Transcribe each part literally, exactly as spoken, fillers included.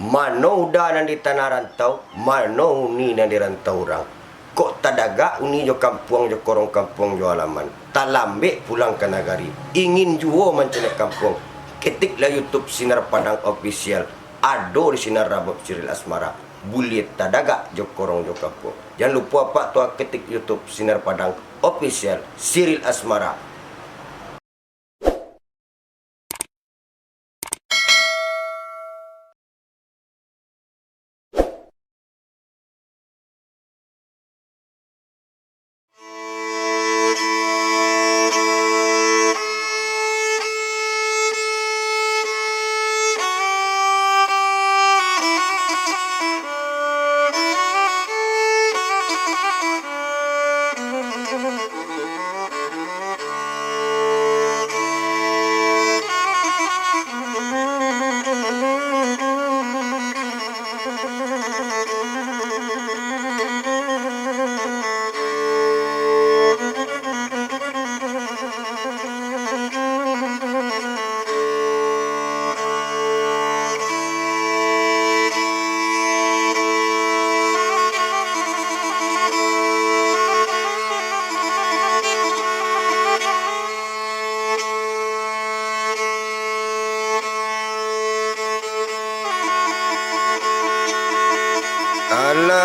Mano uda nan di tanah rantau, mano uni nan di rantau urang. Kok tadagak uni jo kampuang, jo korong kampuang jo alaman, talambek pulang ka nagari. Ingin juo mancaliak kampuang, ketiklah YouTube Sinar Padang Official, ado di sinan rabab siril asmara, buliah tadagak jo korong jo kampuang. Jan lupo apak tu ketik YouTube Sinar Padang Official, siril asmara. Alah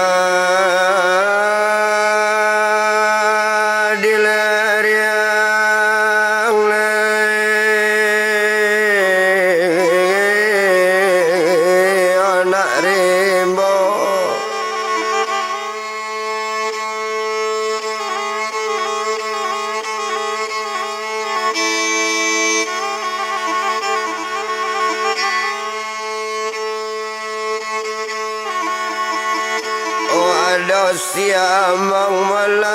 dilariang lai anak rimbo. Oh, ado siamang malang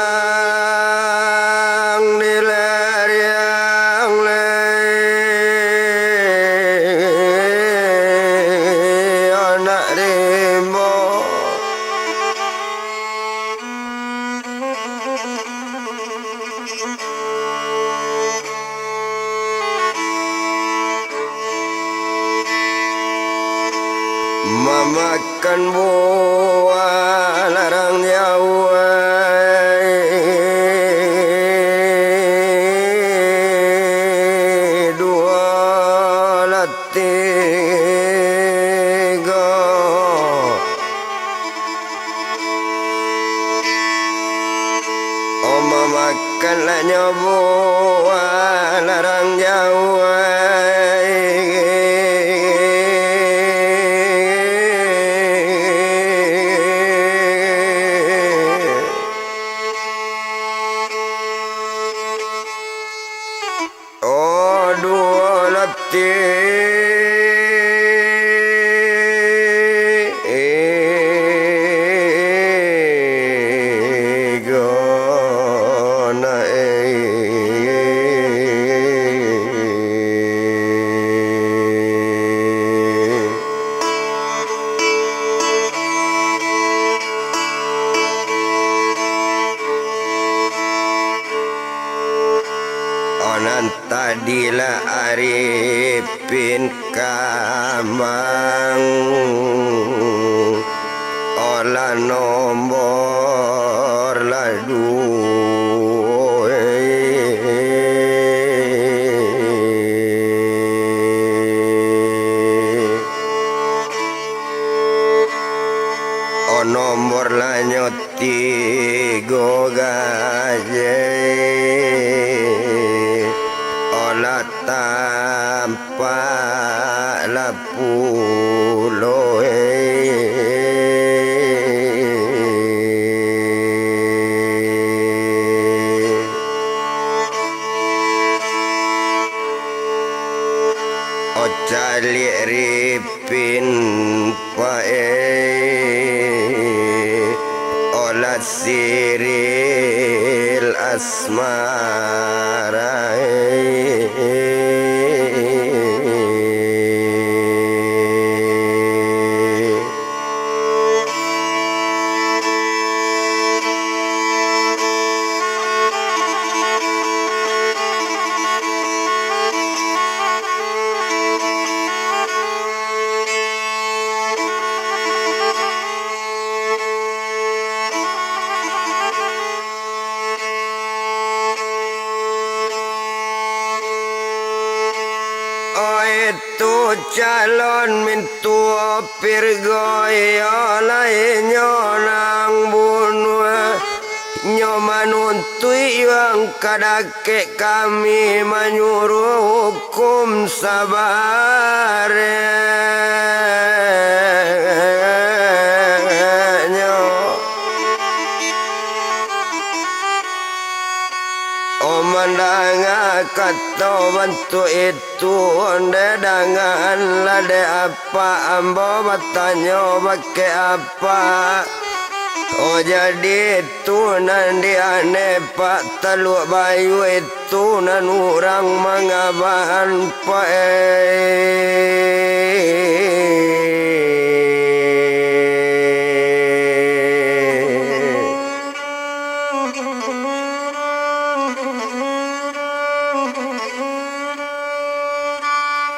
di lariang lai anak rimbo. Mamakan buah larang jauah, duo lah tigo. Oh, mamakan lah nyo buah larang jauah. Oh, duo lah tigo na, eh. Oh, nan tadi lah Arifin Kamang, oh, lah nombor lah duo, eh. Oh, nombor lah nyo tigo gajah, oh, lah tampak lah pulo, eh. Oh, caliak Ripin pae, oh, lah siril asmara, eh. Itu calon mintuo Pirgo, iyo lai nyo nan bunuah. Nyo manuntuik yuang ka dakek kami, manyuruah hukum sabaranyo. Oh, mandanga kato bantuak itu, ondeh danganlah dek apak ambo batanyo bakeh apak. Oh, jadi itu nan dianeh pak Taluak Bayu itu nan urang mangabahan pak, eh.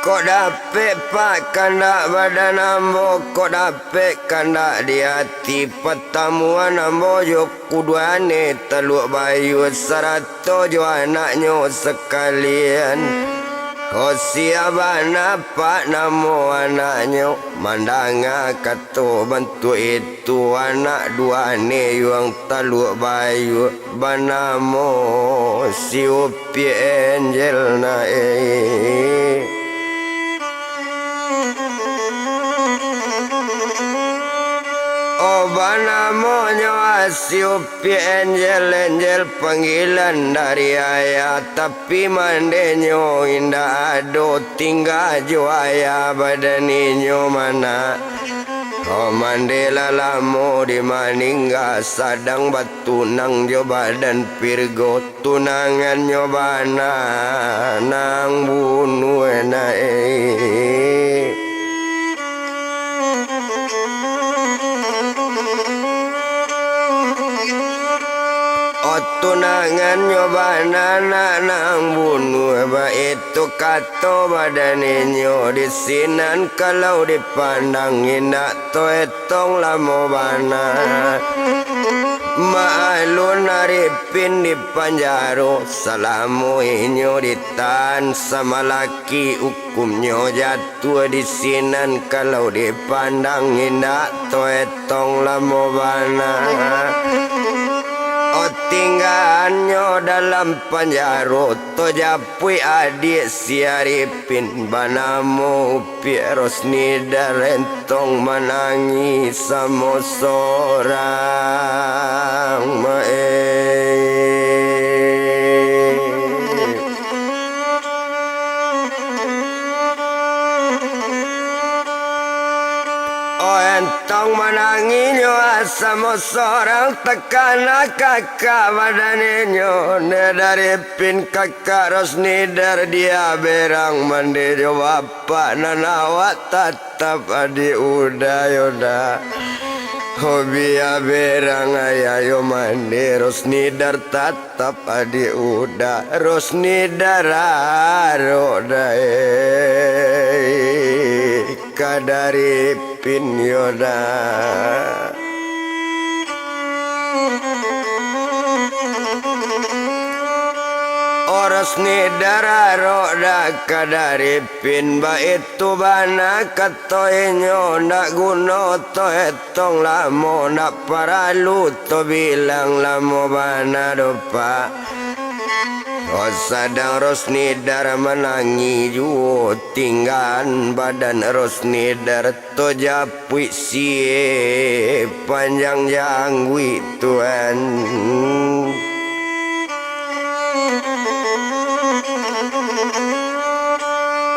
Kok dapek pak kandak badan ambo, kok dapek kandak di ati, patamuan ambo jo kuduane Taluak Bayu sarato jo anaknyo sakalian. Oh, sia bana pak namo anaknyo, mandanga kato bantuak itu, anak duane yuang Taluak Bayu, banamo si Upiak Enjel na, eh. Oh, banamonyo si Upiak Enjel, Enjel panggilan dari ayah, tapi mandenyo indak ado, tingga jo ayah badan inyo mana. Oh, mande lah lamo di maningga, sadang batunang jo badan Pirgo, tunangannyo bana nan bunuah na, eh. Oh, tunangannyo bana nan bunuah, baitu kato badan inyo di sinan, kalau dipandang indak toetong lamo bana. Maalun Aripin di panjaro, salamo inyo ditahan samalaki, ukumnyo jatuah di sinan, kalau dipandang indak toetong lamo bana. Oh, tinggaannyo dalam panjaro, tojapuik adiak si Aripin, banamo Upiak Rosnida, rentong manangih samo sorang, ma, eh. Oh, entong manangihnyo samo sorang, takana kakak badan inyo, nyo dari pin kakak Rosnida, dia berang mande jo bapak nan awak tatap adiak Uda, yo da. Ho, bia berang ayah yo mande, Rosnida tat- tap adiak Uda, Rosnida rarok dai ka Aripin, yo da. Oh, Rosnida rarok da ka Aripin, baitu bana kato inyo, ndak guno toet- tong lamo, ndak paralu tobilang lamo bana doh, Pak. Oh, sadang Rosnida manangih juo, tinggaan badan Rosnida tojapuik sie panjang jangguik, Tuan.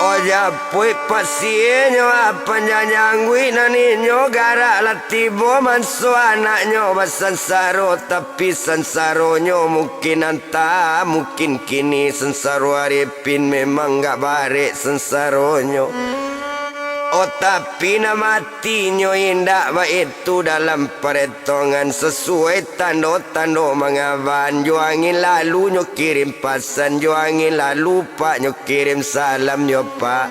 Oh, japuik pasienyo, ah, panjang jangguik nan inyo garak lah tibo manso anaknyo basansaro, tapi sansaronyo mungkin antah, mungkin kini sansaro Aripin memang agak barek sansaronyo. Oh, tapi nan mati Tinyo indak baitu dalam paretongan, sasuai tando-tando mangaban, jo angin lalu nyo kirim pasan, jo angin lalu, Pak, nyo kirim salam, yo, Pak.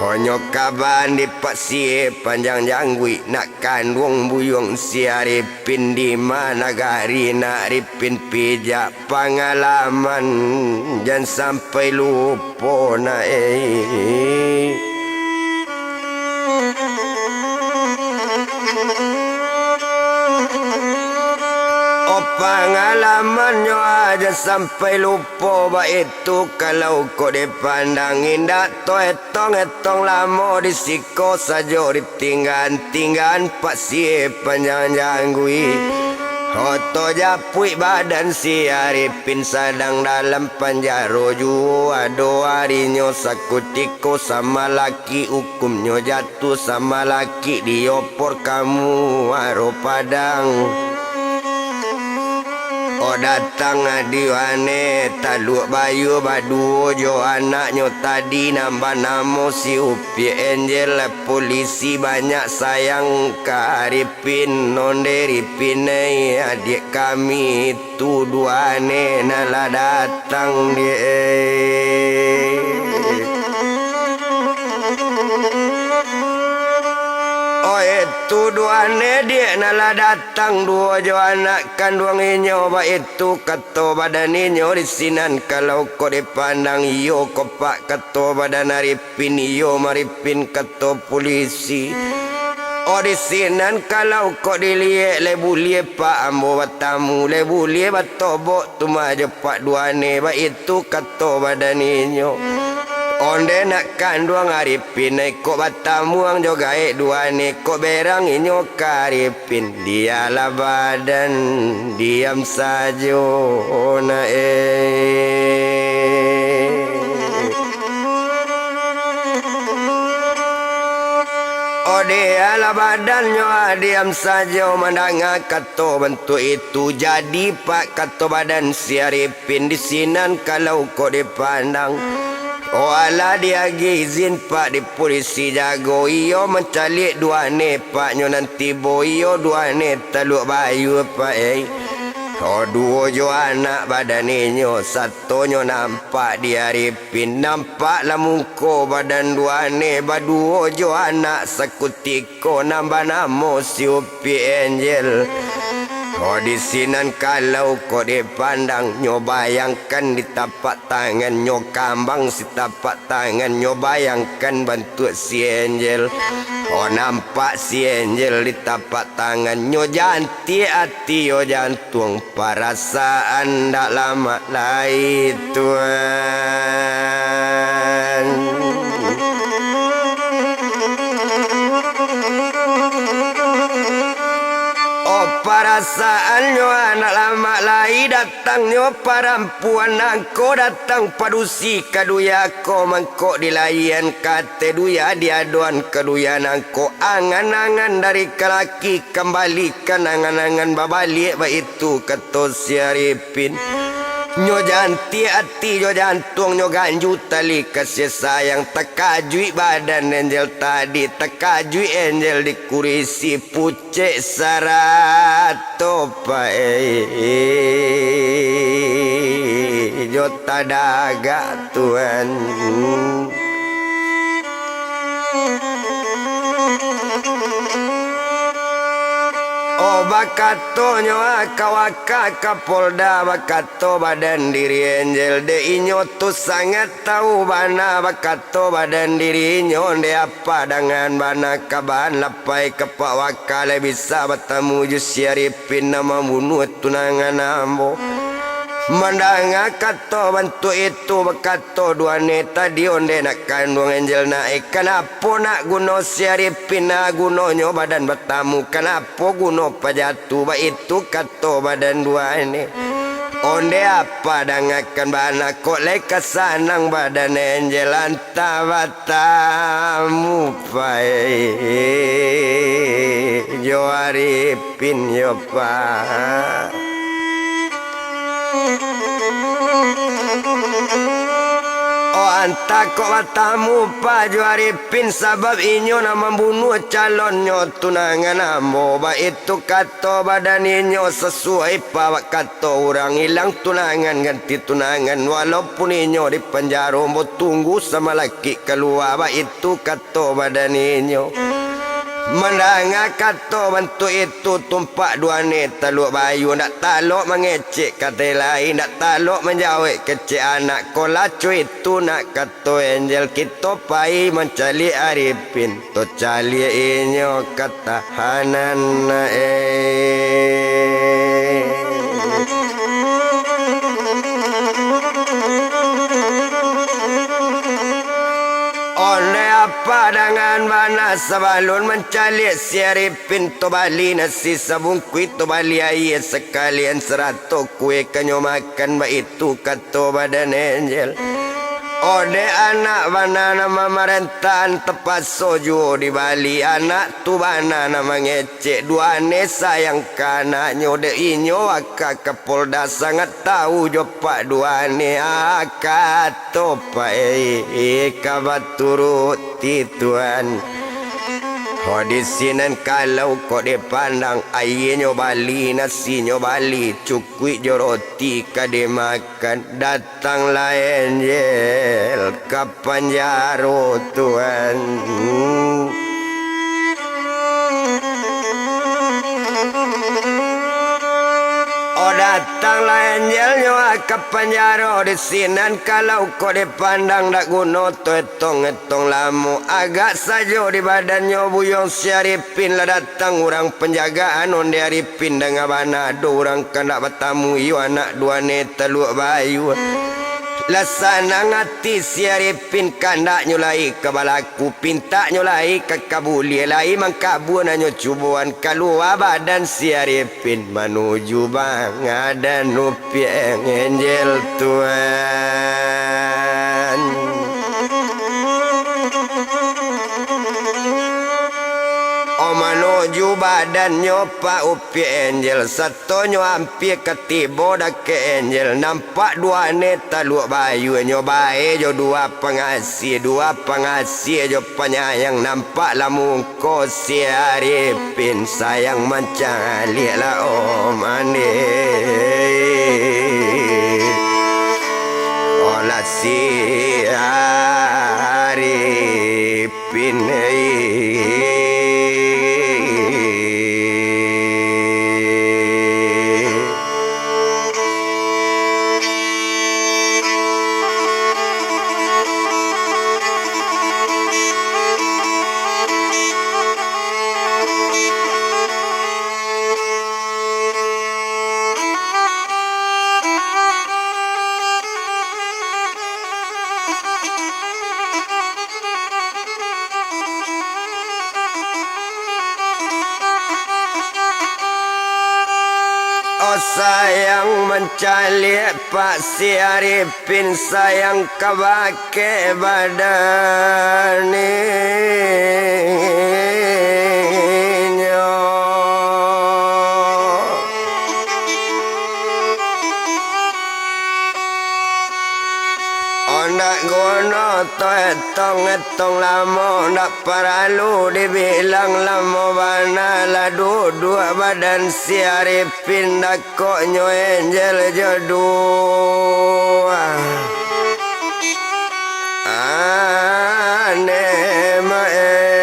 Honyo kaban di Pak Sie Panjang Jangguik, nak kanduang buyuang si Aripin, di ma nagari nak Aripin pijak pangalaman, jan sampai lupo nak, eh. Oh, pangalamannyo aja sampai lupo, baitu kalau kok dipandang, indak to etong-etong lamo di siko sajo ditinggaan-tinggaan Pak Sie Panjang Jangguik. Oto japuik badan si Aripin sadang dalam panjaro juo, ado arinyo sakutiko samalaki ukumnyo jatuah, samalaki diopor ka muaro padang. Oh, datang adiak ane taluak bayua baduo jo anaknyo tadi nan banamo si Upiak Angel. Polisi banyak sayang ka Aripin, onde Ripin ai, adiak kami tu duo ane nan lah datang, diak. Oih, tu duo ane diak nan lah datang, duo jo anak kanduang inyo, baitu kato badan inyo di sinan, kalau kok dipandang, iyo ko Pak, kato badan Aripin, iyo Aripin, kato polisi. Oh, di sinan kalau kok diliek, lai buliah Pak ambo batamu, lai buliah batobok tu mah jo Pak duo ane, baitu kato badan inyo. Onde nak kanduang Aripin ai, kok batamuang jo gaek duo ane, kok berang inyo ka Aripin, dialah badan diam sajo nak, eh. Oh, dialah badannyo, ah, diam sajo mandanga kato bantuak itu. Jadi, Pak, kato badan si Aripin, di sinan kalau kok dipandang, oh, alah diagiah izin, Pak, di polisi jago, iyo mancaliak duo ane, Pak, nyo nan tibo, iyo duo ane taluak bayua, Pak, eh. Oh, duo jo anak badan inyo, satonyo nampak di Aripin, nampak lah muko badan duo ane baduo jo anak sakutiko nan banamo si Upiak Angel. Oh, di sinan kalau kok dipandang, nyo bayangkan di tapak tangan, nyo kambang si tapak tangan, nyo bayangkan bantuak si Angel. Oh, nampak si Angel di tapak tangan, nyo jantiak ati, yo jantuang, parasaan ndak lamak lai, Tuan. Oh, parasaannyo ndak lamak lai datangnyo parampuan nangko, datang padusi ka duya ko, mangko dilayian ka ateh duya, diadoan ka duya nangko, angan-angan dari kalaki kambalikan angan-angan babaliak, baitu kato si Aripin. Nyo jantiak ati, nyo jantuang, nyo ganju tali kasih sayang, takajuik badan Angel tadi, takajuik Angel di kurisi pucek sarato, Pak, eh, jo tadagak, Tuan. Oh, bakatonyo, ah, ka waka Kapolda, bakato badan diri Angel, dek inyo tu sangat tahu bana, bakato badan diri inyo, ndeh apa dangan bana kabaan, lapai ka Pak Waka lai bisa batamu jo si Aripin nan mambunuah tunangan ambo. Mandanga kato bantuak itu, bakato duo ane tadi, ondeh nak kanduang Angel nak, eh, kanapo nak guno si Arifin, ah, gunonyo badan batamu, kanapo guno pajatu, baitu kato badan duo ane. Ondeh apa dangakan bana, kok lai ka sanang badan Angel, antah batamu pai jo Arif pin yo, Pak. Oh, Antah kok batamu, Pak, jo Arifin, sabab inyo nan mambunuah calonnyo tunangan ambo. Baitu kato badan inyo, sasuai, Pak, bak kato urang, ilang tunangan ganti tunangan. Walaupun inyo di panjaro, ambo tunggu samalakik kalua. Baitu kato badan inyo. Mandanga kato bantuak itu, tumpak duane taluak bayu, ndak talok mangecek katai lai, ndak talok manjawek kecek anak. Kok laco itu nak kato Angel, kito pai mancaliak Arifin, tocaliak inyo ka tahanan, eh. Ondeh apak dangan bana, sabalun mancaliak si Arifin tu, bali nasi sabungkuih tu, bali aia sakalian sarato kue ka nyo makan, baitu kato badan Angel. Ondeh anak bana nan mamarentahan, tapaso juo dibali, anak tu bana nan mangecek. Cek duane sayang ka anaknyo, dek inyo aka ka Polda, sangat tau jo pak duane, ah, kato pak, eh, ka baturuti tuan. Ho di sinan kalau kok dipandang, aienyo bali, nasinyo bali, cukuik jo roti ka dimakan. Dat- Tang lah Angel ka panjaro tuan. Oh, datang lah Angel nyo ka panjaro, di sinan kalau kok dipandang dak guno tu etong-etong lamo, agak sajo di badannyo buyuang si Arifin lah datang urang panjagaan ondeh Arifin. Pindang abana ado urang kandak batamu, iyo anak duane taluak bayu. Lah sanang ati si Arifin, kandaknyo lai ka balaku, pintaknyo lai ka kabuliah, lai mangkabua nanyo cuboan, kalua badan si Arifin manuju bangadan Upiak Angel tuan. Oh, manuju badannyo Pak Upiak Angel, satonyo ampia ka tibo dakek Angel, nampak duane taluak bayu, nyo bae jo dua pangasie, dua pangasie jo panyayang, nampak lah mungko si Arifin, sayang mancaliak lah, oh, manih. Oh, lah si Arifin. Oh, sayang mancaliak Pak si Arifin, sayang kabakeh badan inyo. Oh, ndak guno tu etong-etong lamo, ndak paralu dibilang lamo bana lah duduak badan si Arifin, dakoknyo Angel jo duo. Aneh ma, eh.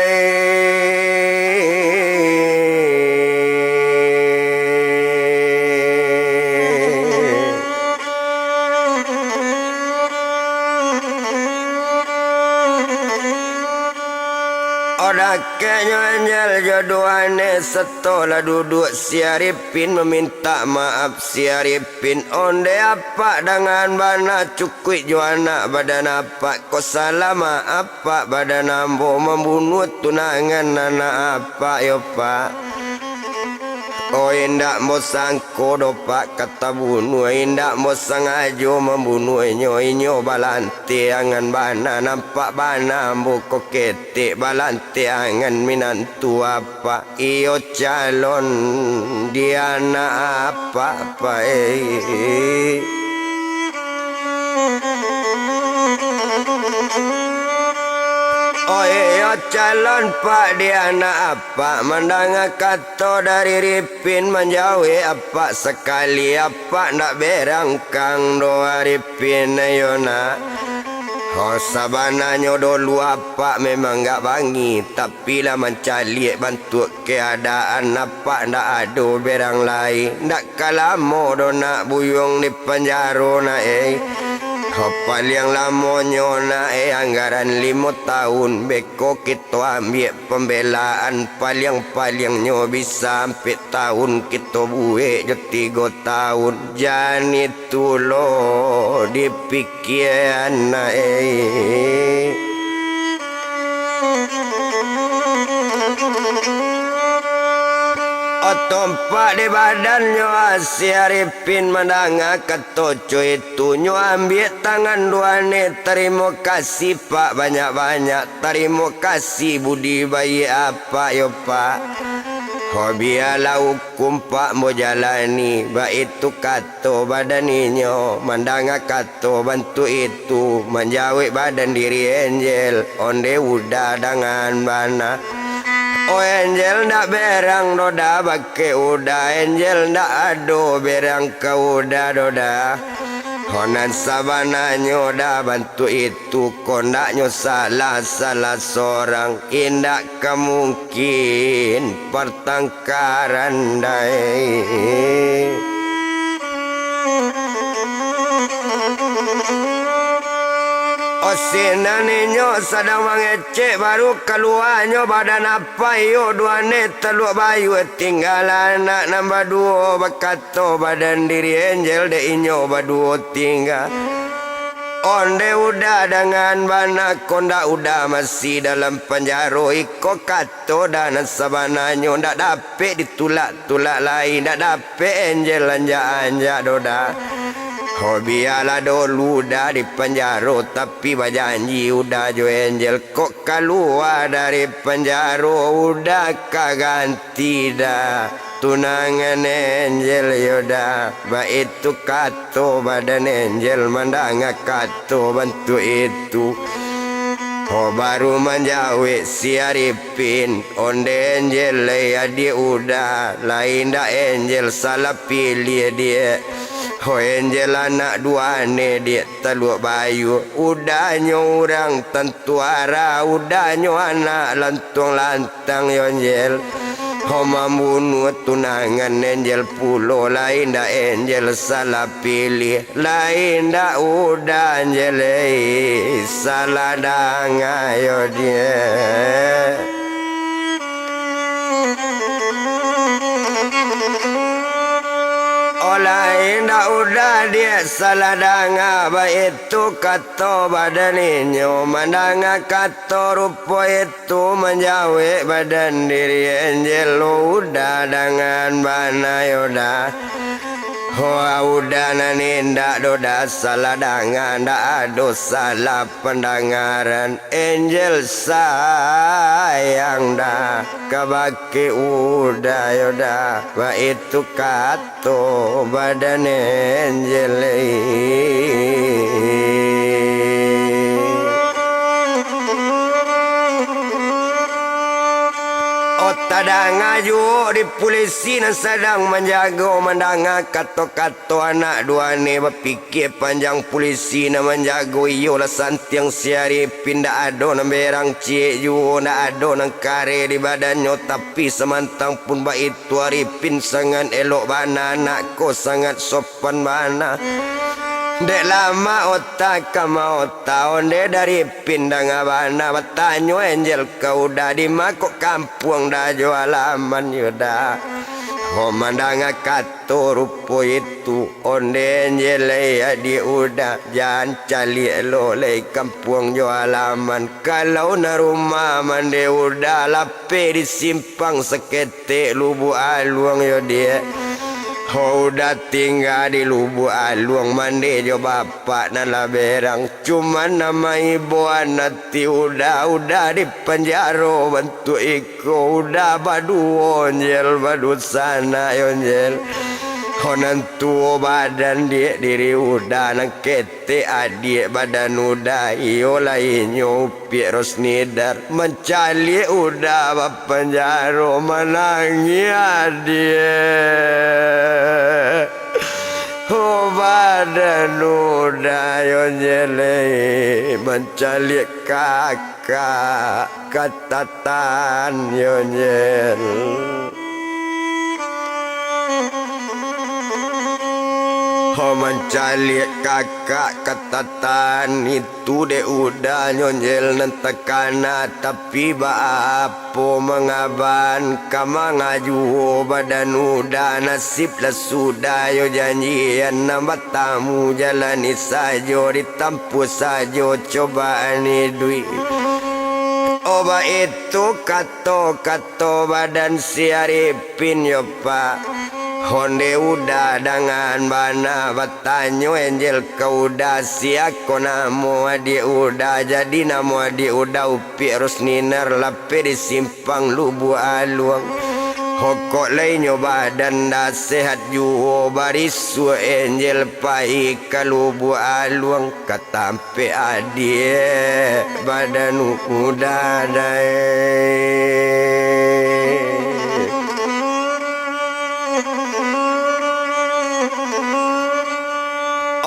Oh, dakeknyo Angel jo duane, setelah duduak si Arifin mamintak maaf si Arifin. Ondeh apak dangan bana, cukuik jo anak badan apak, kok salah maaf pak, badan ambo mambunuah tunangan anak apak yo pak. Oh, indak ambo sangko doh pak ka tabunuah, indak ambo sangajo mambunuahnyo, inyo balante angan bana, nampak bana ambo ko ketek balante angan minantu apak. Iyo calon di anak apak, Pak, eh. Oi yo calon pak di anak apak, mandanga kato dari Ripin manjawek apak sakali, apak ndak berangkang doh Ripin yo nak. Ho, sabananyo dulu apak memang gak bangi, tapi lah mancaliak bantuak keadaan, apak ndak ado berang lai, ndak ka lamo doh nak buyuang di panjaro nak eh. Ho, paliang lamonyo nak eh anggaran limo tahun, beko kito ambiak pambelaan, paliang-paliangnyo bisa ampek tahun, kito buek jo tigo tahun, jan itu lo dipikia nak eh. Otompak di badannyo Asi Aripin mandanga kato co itu, nyo ambiak tangan duane, tarimo kasih pak banyak-banyak, tarimo kasih budi baiak apak yo pak. Ho, bialah hukum pak ambo jalani, baitu kato badan inyo, mandanga kato bantuak itu, manjawek badan diri Angel, onde Uda dangan bana. Oh Angel ndak berang doh dah bakeh Uda, Angel ndak ado berang ka Uda doh dah. Ho, nan sabananyo dah bantuak itu, kondaknyo salah, salah sorang, indak ka mungkin partang- karan dai. Osinan inyo sadang mangecek, baru kaluanyo badan apak iyo duane taluak bayu tingga anak nan baduo, bakato badan diri Angel dek inyo baduo tingga. Onde Uda dangan bana kondak Uda masih dalam panjaro iko kat- to dah nan sabananyo ndak dapek ditulak-tulak lai, ndak dapek Angel anjak-anjak doh dah. Ho bialah dulu Uda di panjaro, tapi bajanji Uda jo Angel, kok kalua dari panjaro Uda ka ganti dah. Tunangan Angel yo dah, baitu kato badan Angel mandanga kato bantuak itu. Ho baru manjawek si Aripin, onde Angel lai adiak Uda, lai indak Angel salah piliah diak. Ho Angel anak duane diak taluak bayu, Udanyo urang tantu ara, Udanyo anak lantuang lan- tang yo Angel. Ho mambunuah tunangan Angel pulo, lai indak Angel salah piliah, lai indak Uda Angel, eh, salah danga yo diak. Oh lai indak Uda diak salah danga, baitu kato badan inyo mandanga kato rupo itu. Tu manjawek badan diri Angel, Uda dangan bana yo dah. Ho Uda nan indak doh dah salah danga, ndak ado salah pandangaran. Angel sayang dah kabake Uda yo dah, baitu kat- to badan Angel, eh. Oh tadanga juo di pulisi nan sadang manjago, mandanga kato-kato anak duane, bapikia panjang pulisi nan manjago, iyolah santiang si Aripin, ndak ado nan berang ciek juo, ndak ado nan kareh di badannyo, tapi samantang pun baitu, Tu Aripin sangaik elok bana, anak ko sangaik sopan bana. Dek lamak ota ka maota, onde dari Aripin danga bana, batanyo Angel ka Uda, di ma kok kampuang dah jo alaman yo dah. Ho mandanga kato rupo itu, onde Angel lai adiak Uda, jan caliak lo lai kampuang jo alaman. Kalau nan rumah mande Uda, lapeh di simpang saketek Lubuak Aluang yo diak. Ho Uda tingga di Lubuak Aluang, mande jo bapak nan lah berang. Cuman nan maiboan ati Uda, Uda di panjaro bantuak iko, Uda baduo Angel, badunsanak yo Angel. Ho nan tuo badan diak diri Uda, nan ketek adiak badan Uda, iyo lai nyo upiak Rosnidar. Mancaliak Uda bapanjaro, manangih adiak. Ho badan Uda yo nyelei, mancaliak kakak. Katatan yo nyel. Ho mancaliak kakak katatan itu dek Uda nyo nyel nan takana, tapi baapo mangaban ka mangajuo badan Uda, nasib lah sudah yo janjian, nan batamu jalani sajo, ditampuah sajo cobaan iduik. Oba itu kato-kato badan si Arifin yo, Pak. Onde Uda dangan bana batanyo Enjel ka Uda, sia ko namo adiak Uda, jadi namo adiak Uda Upiak Rosninar, lapeh di simpang Lubuak Aluang. Hokok lai nyo badan ndak sehat juo, barisuak Enjel pai ka Lubuak Aluang, ka tampek adiak badan Uda dai.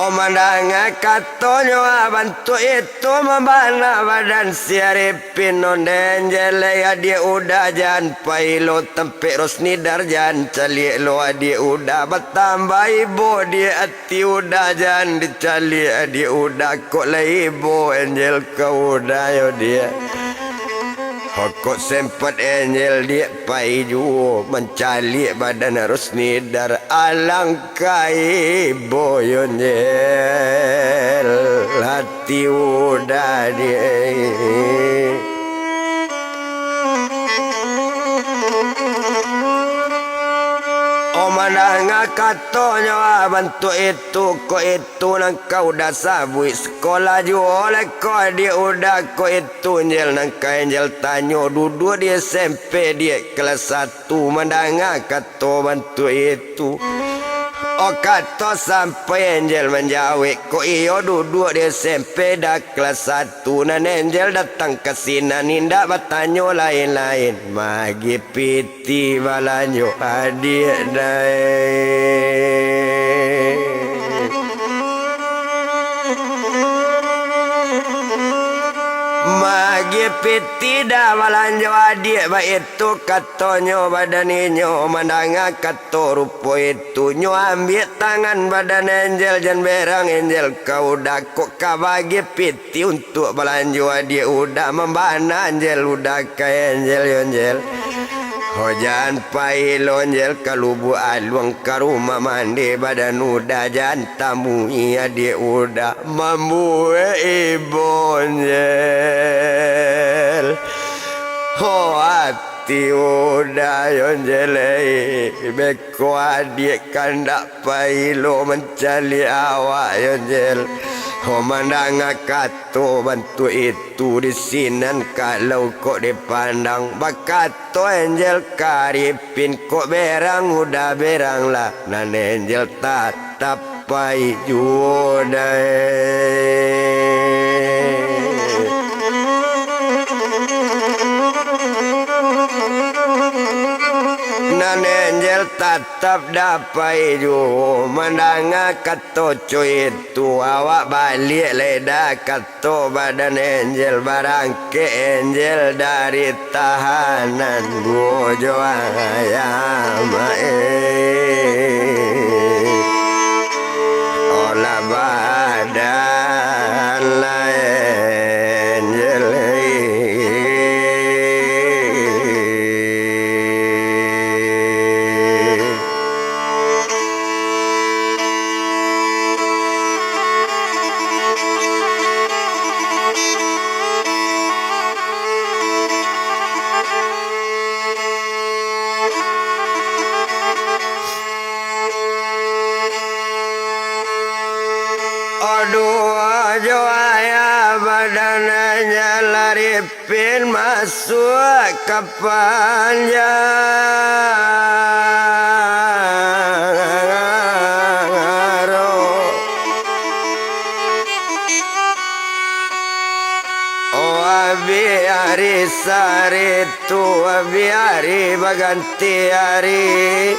Oh, mandanga katonyo, ah, bantuak itu mambana badan si Arifin, onde Enjel lai adiak Uda, jan pai lo tampek Rosnidar, jan caliak lo adiak Uda, batambah ibo di ati Uda, jan dicaliak adiak Uda, kok lai ibo Enjel ka Uda yo diak. Hokok sempat Enjel diak pai juo mancaliak badan Rosnidar, alangkah ibo yo Enjel ati Uda diak. Oh, mandanga katonyo, ah, bantuak itu, kok itu nan ka Uda sabuik, sekolah juo lai ko adiak Uda, kok itu Enjel nan ka Enjel tanyo, duduak di S M P diak kelas satu, mandanga kato bantuak itu. Oh, kato sampai Enjel manjawek, kok iyo duduak di S M P dah kelas satu, nan Enjel datang ka sinan indak batanyo lain-lain, maagiah piti balanjo adiak dai. Maagiah piti dah balanjo adiak, baitu katonyo badan inyo, mandanga kato rupo itu, nyo ambiak tangan badan Enjel, jan berang Enjel ka Uda, kok ka baagiah piti untuak balanjo adiak Uda, mambana Enjel Uda ka Enjel yo Enjel. Ho, jan pai lo Enjel ka Lubuak Aluang, ka rumah mande badan Uda, jan tamui adiak Uda, mambuek ibo Enjel. Ho, ati Uda yo Enjel, eh, beko adiak kandak pai lo mancaliak awak yo Enjel. Ho, mandanga kato bantuak itu, di sinan kalau kok dipandang, bakato Enjel ka Arifin, kok berang Uda berang lah, nan Enjel tatap pai juo dai. Nan Enjel tatap dapai juo mandanga kato co itu, awak baliak lai dah kato badan Enjel, barangkek Enjel dari tahanan, duo jo ayam, eh. Olah badan lai Enjel. Aduh, ajo ayah badan Enjel Arifin masuak ka panjang. Biari sari tu, biari baganti ari.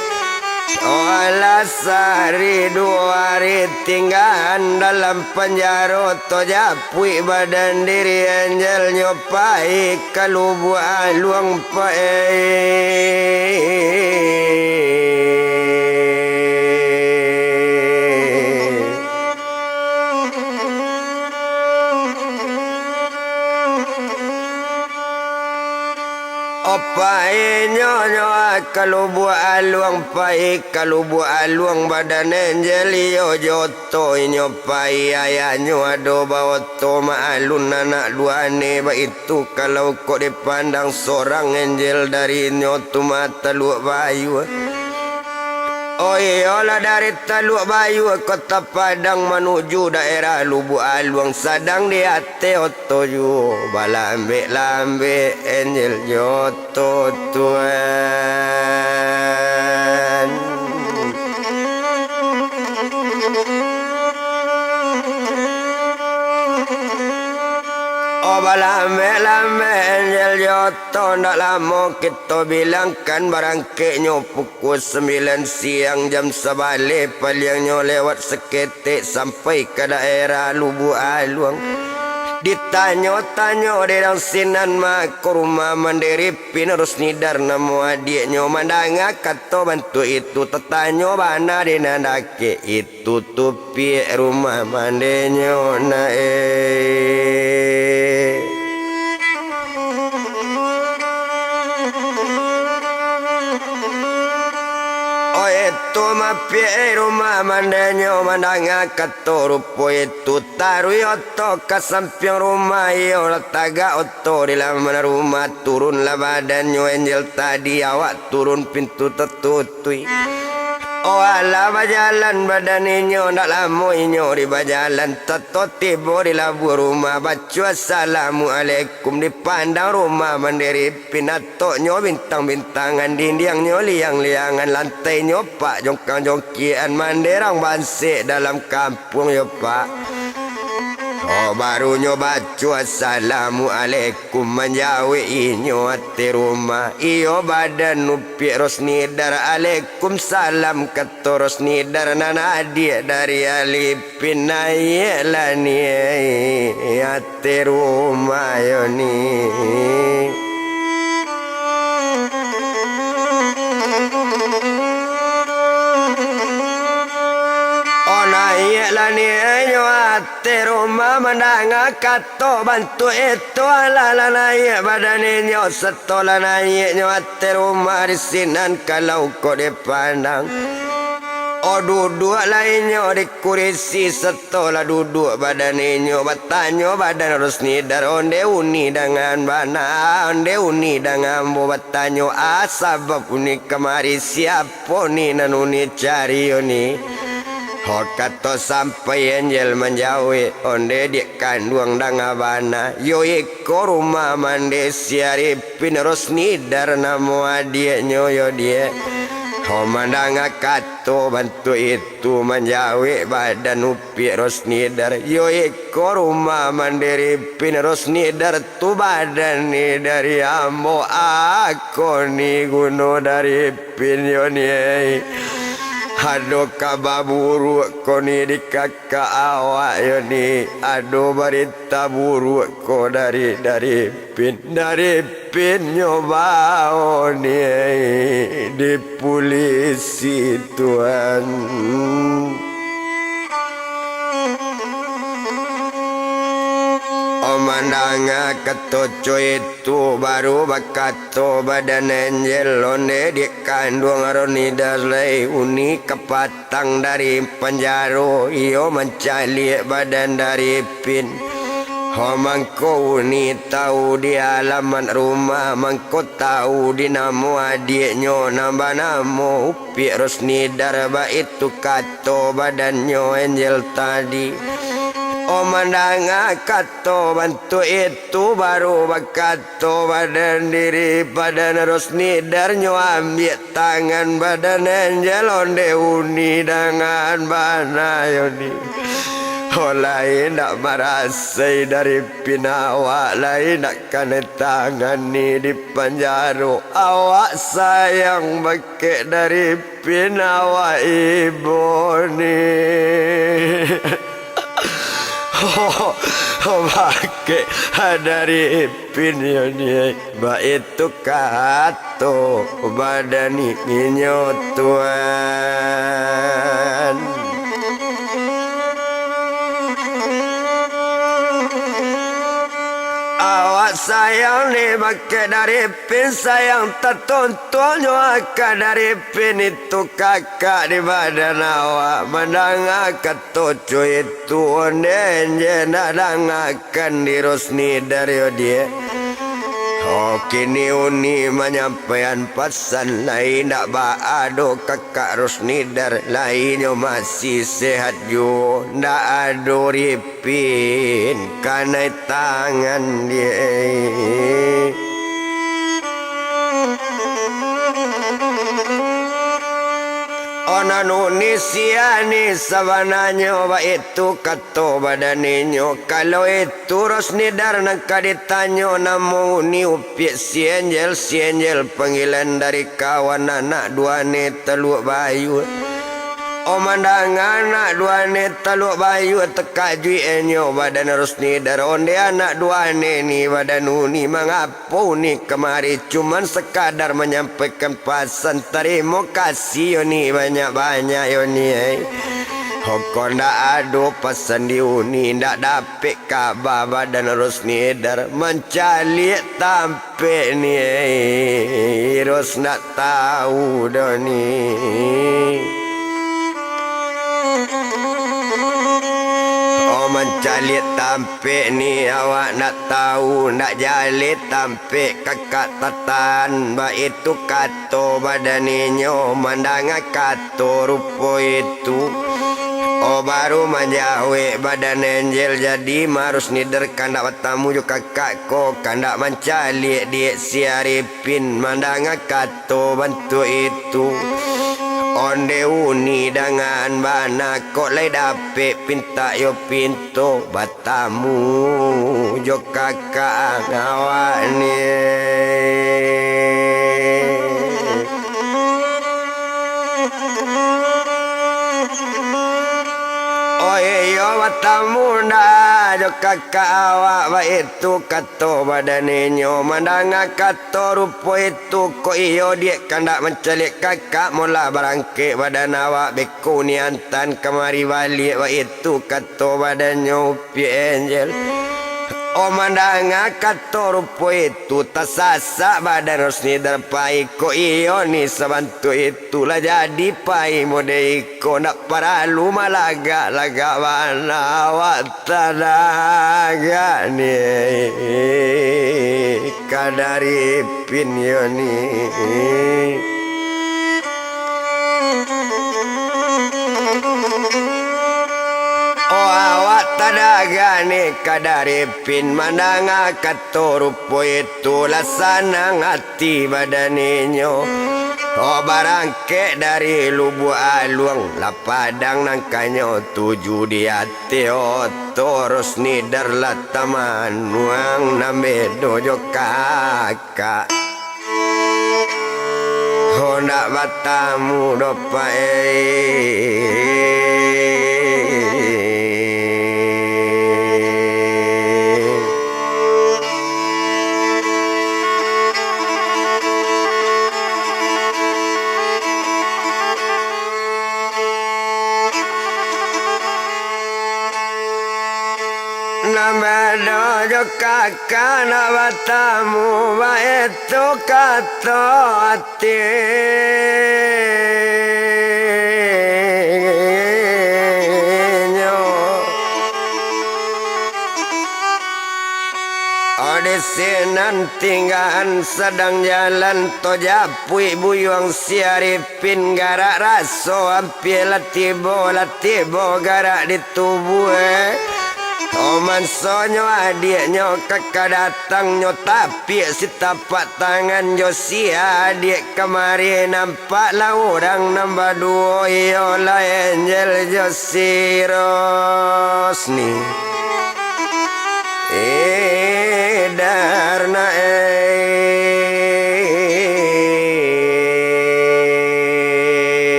Walah sari duo ari tinggaan dalam panjaro, tajapuik badan diri Angel nyo pai ka Lubuak Aluang pai. Pai nyo, nyo ka Lubuak Aluang, pai ka Lubuak Aluang, badan Angel iyo jo oto inyo pai, ayahnyo ado baoto, maklun anak duo ane baitu. Kalau kok dipandang sorang Angel dari inyo tu mah Taluak Bayua. Oh iyolah, dari Taluak Bayua Kota Padang manuju daerah Lubuak Aluang, sadang di ateh oto juo, balambek-lambek Angel jo oto tuan. Oh, balambek-lambek Angel jo oto, ndak lamo kito bilangkan barangkeknyo pukua sambilan siang, jam sabaleh paliangnyo lewat saketek sampai ka daerah Lubuak Aluang. Ditanyo-tanyo dek urang sinan, mako rumah Mandiri Pin Rosnidar namo adiaknyo, mandanga kato bantuak itu, tatanyo bana dek nan dakek itu. Tutupiak rumah mandenyo na, eh. Oh, itu mapiak rumah mandenyo, mandanga kato rupo itu, taruih oto ka sampiang rumah, iyo lah tagak oto di laman rumah, turunlah badannyo Angel tadi, awak turun pintu tatuik. Oh, alah bajalan badan inyo, ndak lamo inyo di bajalan, tato tibo di labuah rumah, baco assalamualaikum, dipandang rumah Mandiri Pin, atoknyo bintang-bintangan, dindiangnyo liang-liangan, lantainyo pak jongkang-jongkian, manderang bansek dalam kampuang yo pak. Oh, barunyo baco assalamualaikum, manjawek inyo ateh rumah. Iyo badan Upiak Rosnidar, alaikum salam, kato Rosnidar, nan adiak dari Alipin, naiaklah ni, eh, ateh rumah yo ni. Oh, naiaklah ni, eh, nyo ateh rumah, mandanga kato bantuak itu, alah lah naiak badan inyo, sato lah naiaknyo ateh rumah di sinan, kalau kok dipandang. Oh, duduaklah inyo di kurisi, sato lah duduak badan inyo, batanyo badan Rosnidar, onde uni dangan bana, onde uni dangan ambo, batanyo, ah, sabab uni kamari, siapo ni nan uni cari yo ni? Ho, kato sampai Angel manjawek, onde diak kanduang dangan bana, yo iko rumah mande si Aripin Rosnidar namo adiaknyo yo diak. Ho, mandanga kato bantuak itu, manjawek badan Upiak Rosnidar, yo iko rumah mande Aripin Rosnidar tu badan ni dari ambo, ako ni guno dari Pin yo ni, eh. Ado kaba buruak ko ni di kakak awak yo ni, ado barita buruak ko dari, dari Pin, dari Pin nyo bao ni, eh, di pulisi tuan. Oh, mandanga kato co itu, baru bakato badan Angel, onde diak kanduang Rosnidar lai, uni kapatang dari panjaro, iyo mancaliak badan dari Pin. Ho, mangko uni tau di alamat rumah, mangko tau di namo adiaknyo nan banamo Upiak Rosnidar, baitu kato badannyo Angel tadi. Oh, mandanga kato bantuak itu, baru bakato badan diri, badan Rosnidar, nyo ambiak tangan badan Angel, onde uni dangan bana yo ni. Lai ndak marasai dari pin awak, lai ndak kanai tangani di panjaro. Awak sayang bakeh dari pin awak ibo ni. Bakeh dari pin yo ni. Baitu kato badan inyo, Tuan. Awak sayang ni bakeh dari pin, sayang tatontuanyo aka dari pin itu kakak di badan awak. Mandanga kato cuitu, onde je ndak danga kan di Rosnida yo, Diak. Oh, kini Uni manyampaian pasan, lai ndak baa doh kakak Rosnida, lai nyo masih sehat juo, ndak ado ripin kanai tangan, Diak. Oh, nan Uni sia ni sabananyo, baitu kato badan inyo. Kalau itu Rosnida nan ka ditanyo, namo Uni Upiak si Angel, si Angel panggilan dari kawan anak duane Taluak Bayua. Oh, mandanga anak duane Taluak Bayua, takajuik inyo badan Rosnida. Onde anak duane ni badan Uni, mangap- po Uni kamari cuman sakadar manyampaikan pasan tarimo kasih yo ni, banyak-banyak yo ni, ai. Hoko ndak ado pasan di Uni, ndak dapek kaba badan Rosnida, mancaliak tampek ni, ai. Ros ndak tau doh ni. Oh, mancaliak tampek ni, awak ndak tau, ndak jaleh tampek kakak tatan, baitu kato badan inyo mandanga kato rupo itu. Oh, baru manjawek badan Angel, jadi ma Rosnida kandak batamu jo kakak ko, kandak mancaliak diak si Arif. Pin mandanga kato bantuak itu, onde Uni dangan bana, kok lai dapek pintak yo pinto batamu jo kakak awak ni. Oh iyo, batamu ndak jo kakak awak, baitu kato badan inyo mandanga kato rupo itu. Tu kok iyo, diak kandak mancaliak kakak, molah barangkek badan awak, beko nian tan kamari baliak, baitu kato badannyo Upiak Angel. Oh, mandanga kato rupo itu, tasasak badan Rosnida pai, kok iyo ni sabantuak itu, lah jadi pai mode iko, ndak paralu malagak-lagak bana awak. Tadagak ni ka dari pin yo ni. Oh, awak tadagak ni ka dari pin, mandanga kato rupo itu, lah sanang ati badan inyo. Oh, barangkek dari Lubuak Aluang, lah padang nangkanyo tuju di ati. Tio torus nidar lah tamanuang, nan bedo jo kakak. Ho, ndak batamu doh, Pak, eh. Nan bado jo kakak nak batamu, baitu kato atinyo. Oh, di sinan tinggaan sadang jalan, to japuik buyuang si Arifin, garak raso ampia lah tibo, lah tibo garak di tubuah. Omansonyo adiaknyo ka, ka datang nyo tapiak sitapak tangan jo si adiak kamari, nampak lah urang nan baduo, iyolah Angel jo si Rosni. Eh, Darna, eh.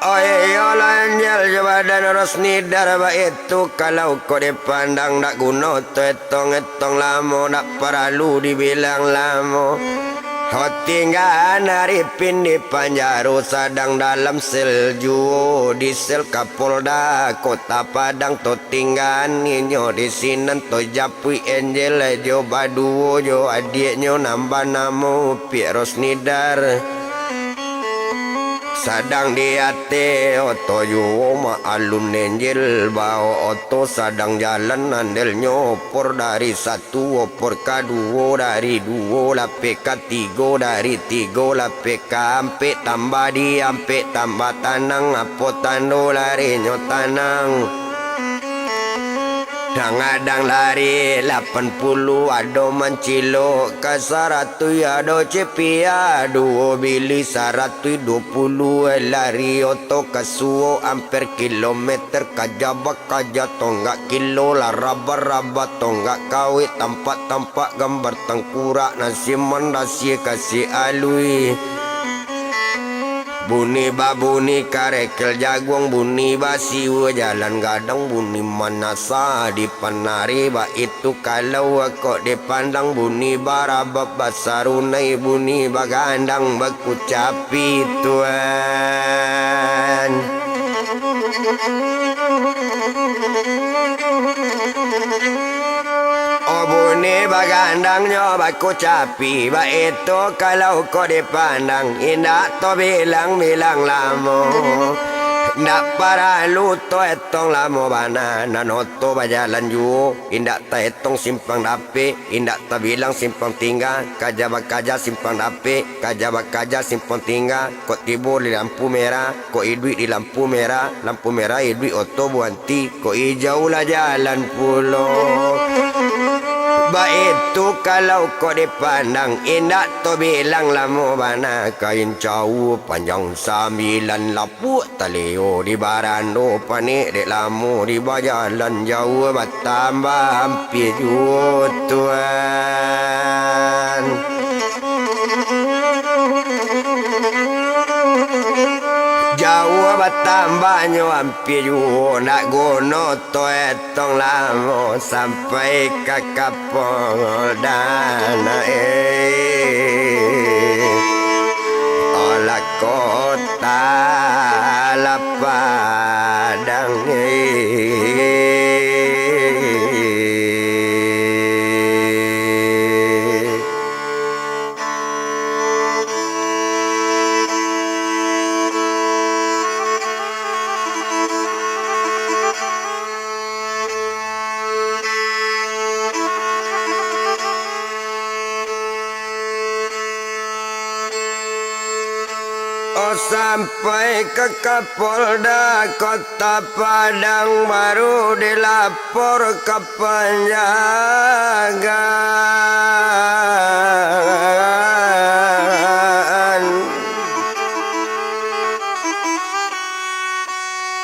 Oh, iyolah Angel jo badan Rosni Dar, baitu kalau kok dipandang, dak guno tu etong-etong lamo, dak paralu dibilang lamo. Ho tinggaan Arifin di panjaro, sadang dalam sel juo, di sel Kapolda Kota Padang tu tinggaan inyo di sinan tu, japuik Angel jo baduo jo adiaknyo nan banamo Piak Rosni Dar. Sadang di ateh oto juo ma alun Angel, bao oto sadang jalan andelnyo, opor dari satu, opor kaduo, dari duo lapeh katigo, dari tigo lapeh kaampek, tambah di ampek tambah tanang, apo tando larinyo tanang. Nan gadang lari lapan puluah ado mancilok ka saratuih, ado cipiak duo bili saratuih duo puluah, lari oto ka suok amper kilometer, kaja bakaja tonggak kilo, lah raba-raba tonggak kawek, tampak-tampak gambar tangkurak, nan si mandasi ka si alui. Bunyi babunyi karekel jaguang, bunyi basiwa jalan gadang, bunyi manasa di panari, baitu kalau kok dipandang, bunyi barabab basarunai, bunyi bagandang bakucapi, Tuan. Oh, bunyi bagandangnyo bakucapi, baitu kalau kok dipandang, indak tabilang-bilang lamo, indak paralu taetong lamo bana. Nan oto bajalan juo, indak taetong simpang dapek, indak tabilang simpang tingga, kaja bakaja simpang dapek, kaja bakaja simpang tingga, kok tibo di lampu merah, kok iduik di lampu merah, lampu merah iduik oto buanti, kok ijau lah jalan pulo. Baitu kalau kok dipandang, indak tabilang lamo bana, kain cau panjang sambilan lapuak, talio di barando panek, dek lamo di bajalan jauah, batambah ampia juo, Tuan. Jauah batambahnyo ampia juo, ndak guno taetong lamo, sampai ka Kapolda, eh, olah Kota Padang, eh. Oh, sampai ka Kapolda Kota Padang, baru dilapor ka panjagaan.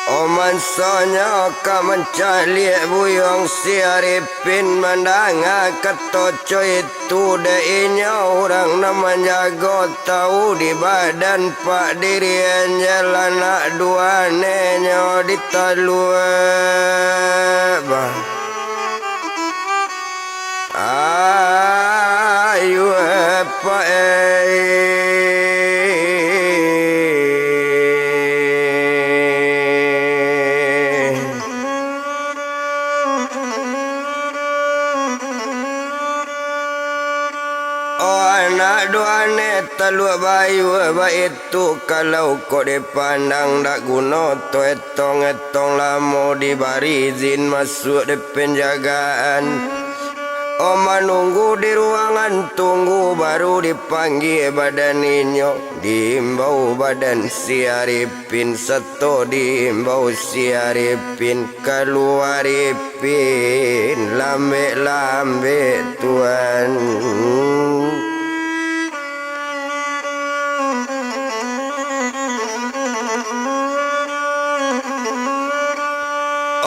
Omansonyo ka mancaliak buyuang, si Arifin mandanga kato co itu, dek inyo urang nan manjago, tau di badan Pak Diri Angel, anak duanenyo di taluak, bah. Ayo, Pak, eh. Oh, anak duane taluak bayua, baitu kalau kok dipandang, dak guno tu etong-etong lamo, dibari izin masuak di penjagaan. Oh, manunggu di ruangan tunggu, baru dipanggia badan inyo, diimbau badan si Arifin, sato diimbau si Arifin, kalua Arifin, lambek-lambek, Tuan.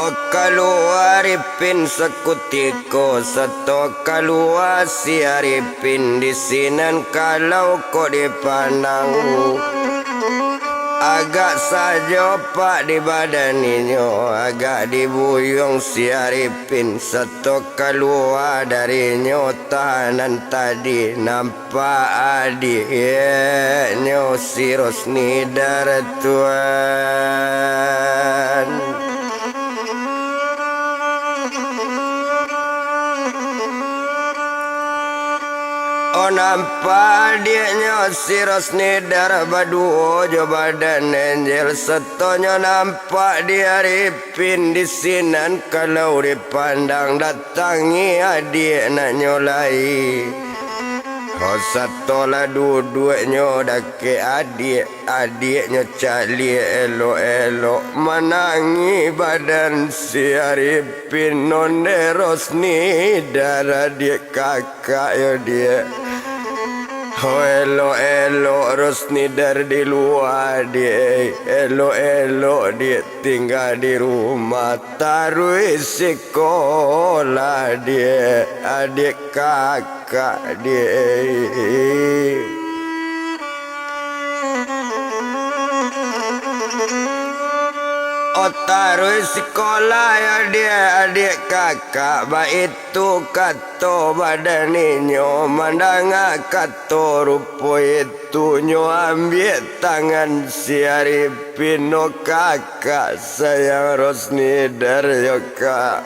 Oh, kalua Arifin sakutiko, sato kalua si Arifin di sinan, kalau kok dipandang, agak sajo, Pak, di badan inyo, agak dibuyuang si Arifin, sato kalua darinyo tahanan tadi, nampak adiaknyo si Rosnidar, Tuan. Oh, nampak adiaknyo si Rosnidar baduo jo badan Angel, satonyo nampak di Arifin di sinan, kalau dipandang, datangi adiak naknyo lai. Oh, sato lah duduaknyo dakek adiak, adiaknyo caliak elok-elok, manangih badan si Arifin, ondeh Rosnidar, adiak kakak yo, Diak. Oh, elok-elok Rosnidar di lua, Diak, elok-elok, Diak, tingga di rumah, taruih sikolah, Diak, adiak kakak, Diak. Oh, taruih sikolah yo, Diak, adiak kakak, baitu kato badan inyo, mandanga kato rupo itu, nyo ambiak tangan si Arifin, oh, kakak sayang Rosnidar yo, Kak.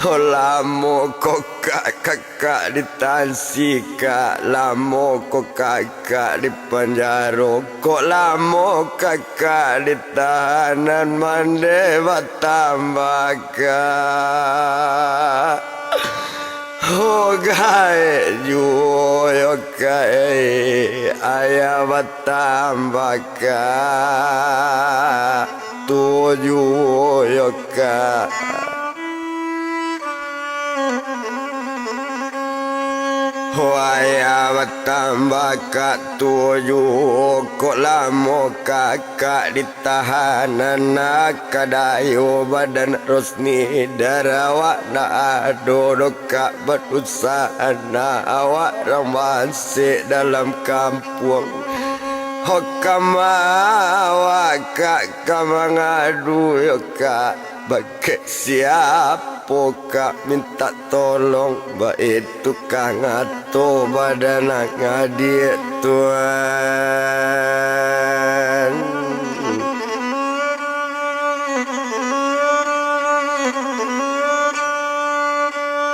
Oh, lamo ko, Kak, kakak ditahan sikak, lamo ko kakak di panjaro, kok lamo kakak di tahanan, mandeh batambah, Kak. Oh, gaek juo yo, Kak, eh, ayah batambah, Kak, tuo juo yo, Kak. Wayah batambah, Kak, tuo juo, kok lamo kakak di tahanan, nak kadayo badan Rosnidar, awak ndak ado doh, Kak, badusahan, awak rang basek dalam kampuang. Ho, kama awak, Kak, ka mangadu yo, Kak. Bakeh siapo, Kak, mintak tolong, baitu ka ngato badan adiak, Tuan.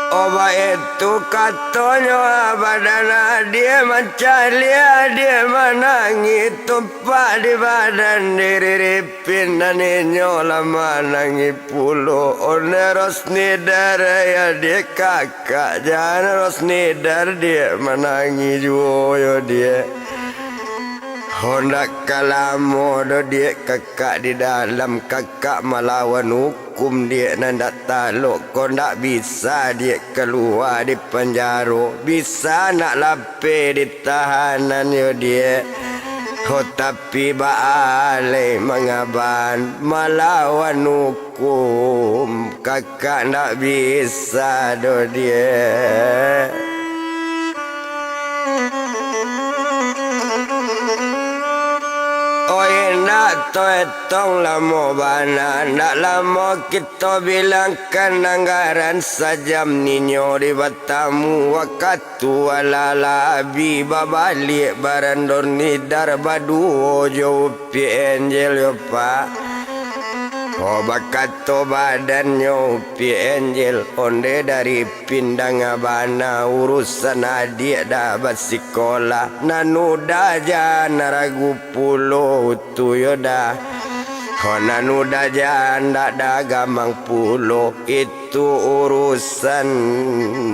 Oh, baitu katonyo, badan adiak mancaliak, adiak manangih, tumpak di badan diri. Pin nan inyo lah manangih pulo. Ondeh Rosnidar, yo, Diak, kakak, jan Rosnidar, Diak, manangih juo yo, Diak. Ho, ndak ka lamo doh, Diak, kakak di dalam, kakak malawan hukum, Diak, nan ndak talok ko, ndak bisa, Diak, kalua di panjaro, bisa nak lapeh di tahanan yo, Diak. Ho, tapi baa lai mangaban, malawan hukum, kakak ndak bisa doh, Diak. Oi, ndak taetong lamo bana, ndak lamo kito bilangkan anggaran, sajam ninyo di batamu, wakatu alah lah abih, babaliak badan Rosnidar baduo jo Upiak Angel yo, Pak. Ho, bakato badannyo Upiak Angel, ondeh dari Pin, danga bana urusan adiak dah basikolah, nan udah jan ragu pulo tu yo dah. Ko nan udah jan dak dagamang pulo, itu urusan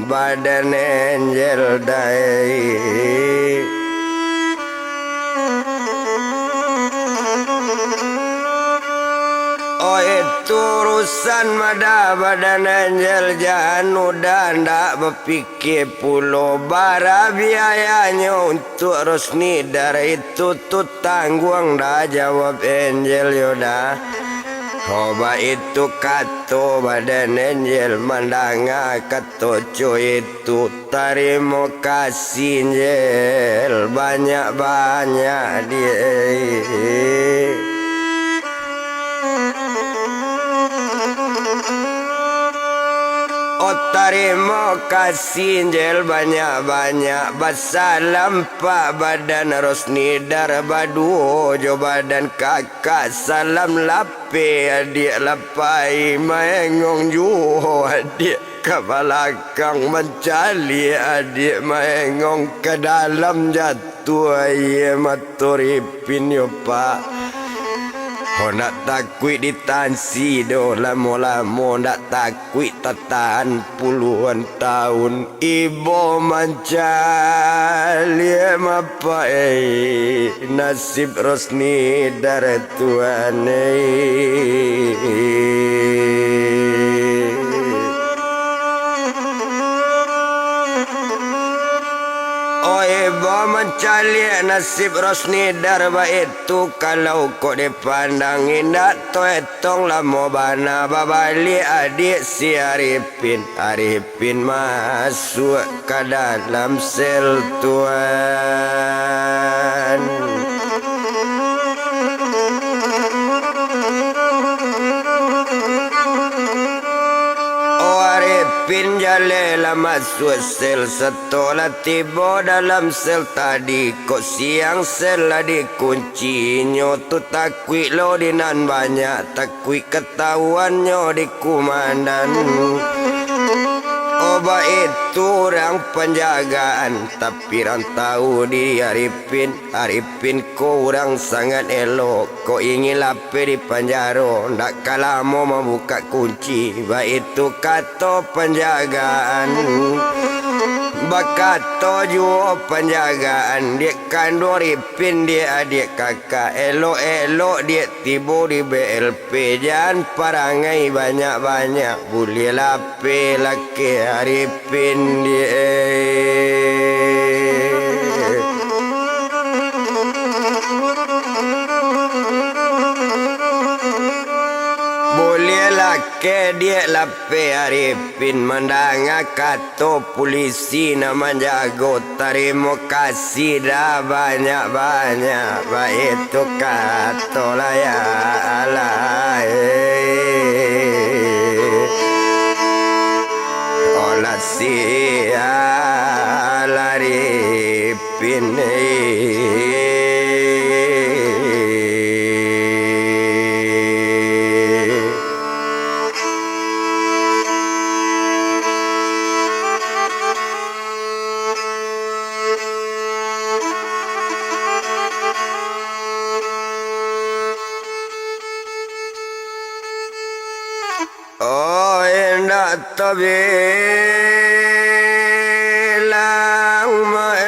badan Angel dai. Oh, itu urusan madah badan Angel, jan udah ndak bapikir pulo, bara biayanyo untuak Rosnidar itu tu tangguang dah, jawab Angel yo dah. Oh, baitu kato badan Angel mandanga kato co itu. Tarimo kasih, Angel, banyak-banyak, Diak. Oh, tarimo kasih, Angel, banyak-banyak. Basalam pak badan Rosnidar, baduo jo badan kakak. Salam lapeh, Adiak, lapai maengong juo, Adiak. Ka balakang mancaliak, Adiak, maengong ka dalam, jatuah aia mato Ripin yo, Pak. Ho, ndak takuik ditansi doh, lamo-lamo ndak takuik tatahan puluahan taun. Ibo mancaliak mapaik nasib Rosnidar, Tuhan, eh. Oi, bo mancaliak nasib Rosnidar baitu, kalau kok dipandang indak taetong lamo bana babaliak adiak si Arifin. Arifin masuak ka dalam sel, Tuan. Oh, Arifin jaleh lah masuak sel, satolah tibo dalam sel tadi, kok siang sel lah dikunci, inyo tu takuik lo di nan banyak, takuik katawuannyo di kumandan. Oh, baitu urang panjagaan, tapi rang tahu di Arifin. Arifin ko urang sangat elok, kok ingin lapeh di panjaro, ndak ka lamo mambukak kunci, baitu kato panjagaan. Bakato juo panjagaan, diak kanduang Arifin, diak adiak kakak, elok-elok diak tibo di B L P, jan parangai banyak-banyak, buliah lapeh lakeh Arifin, diak. Buliah lakeh diak lapeh Arifin, mandanga kato pulisi nan manjago, tarimo kasih dah banyak-banyak, baitu kato lah ya Allah, eh. Olah sia lari pini. Oh, indak tabilang, Mak, eh.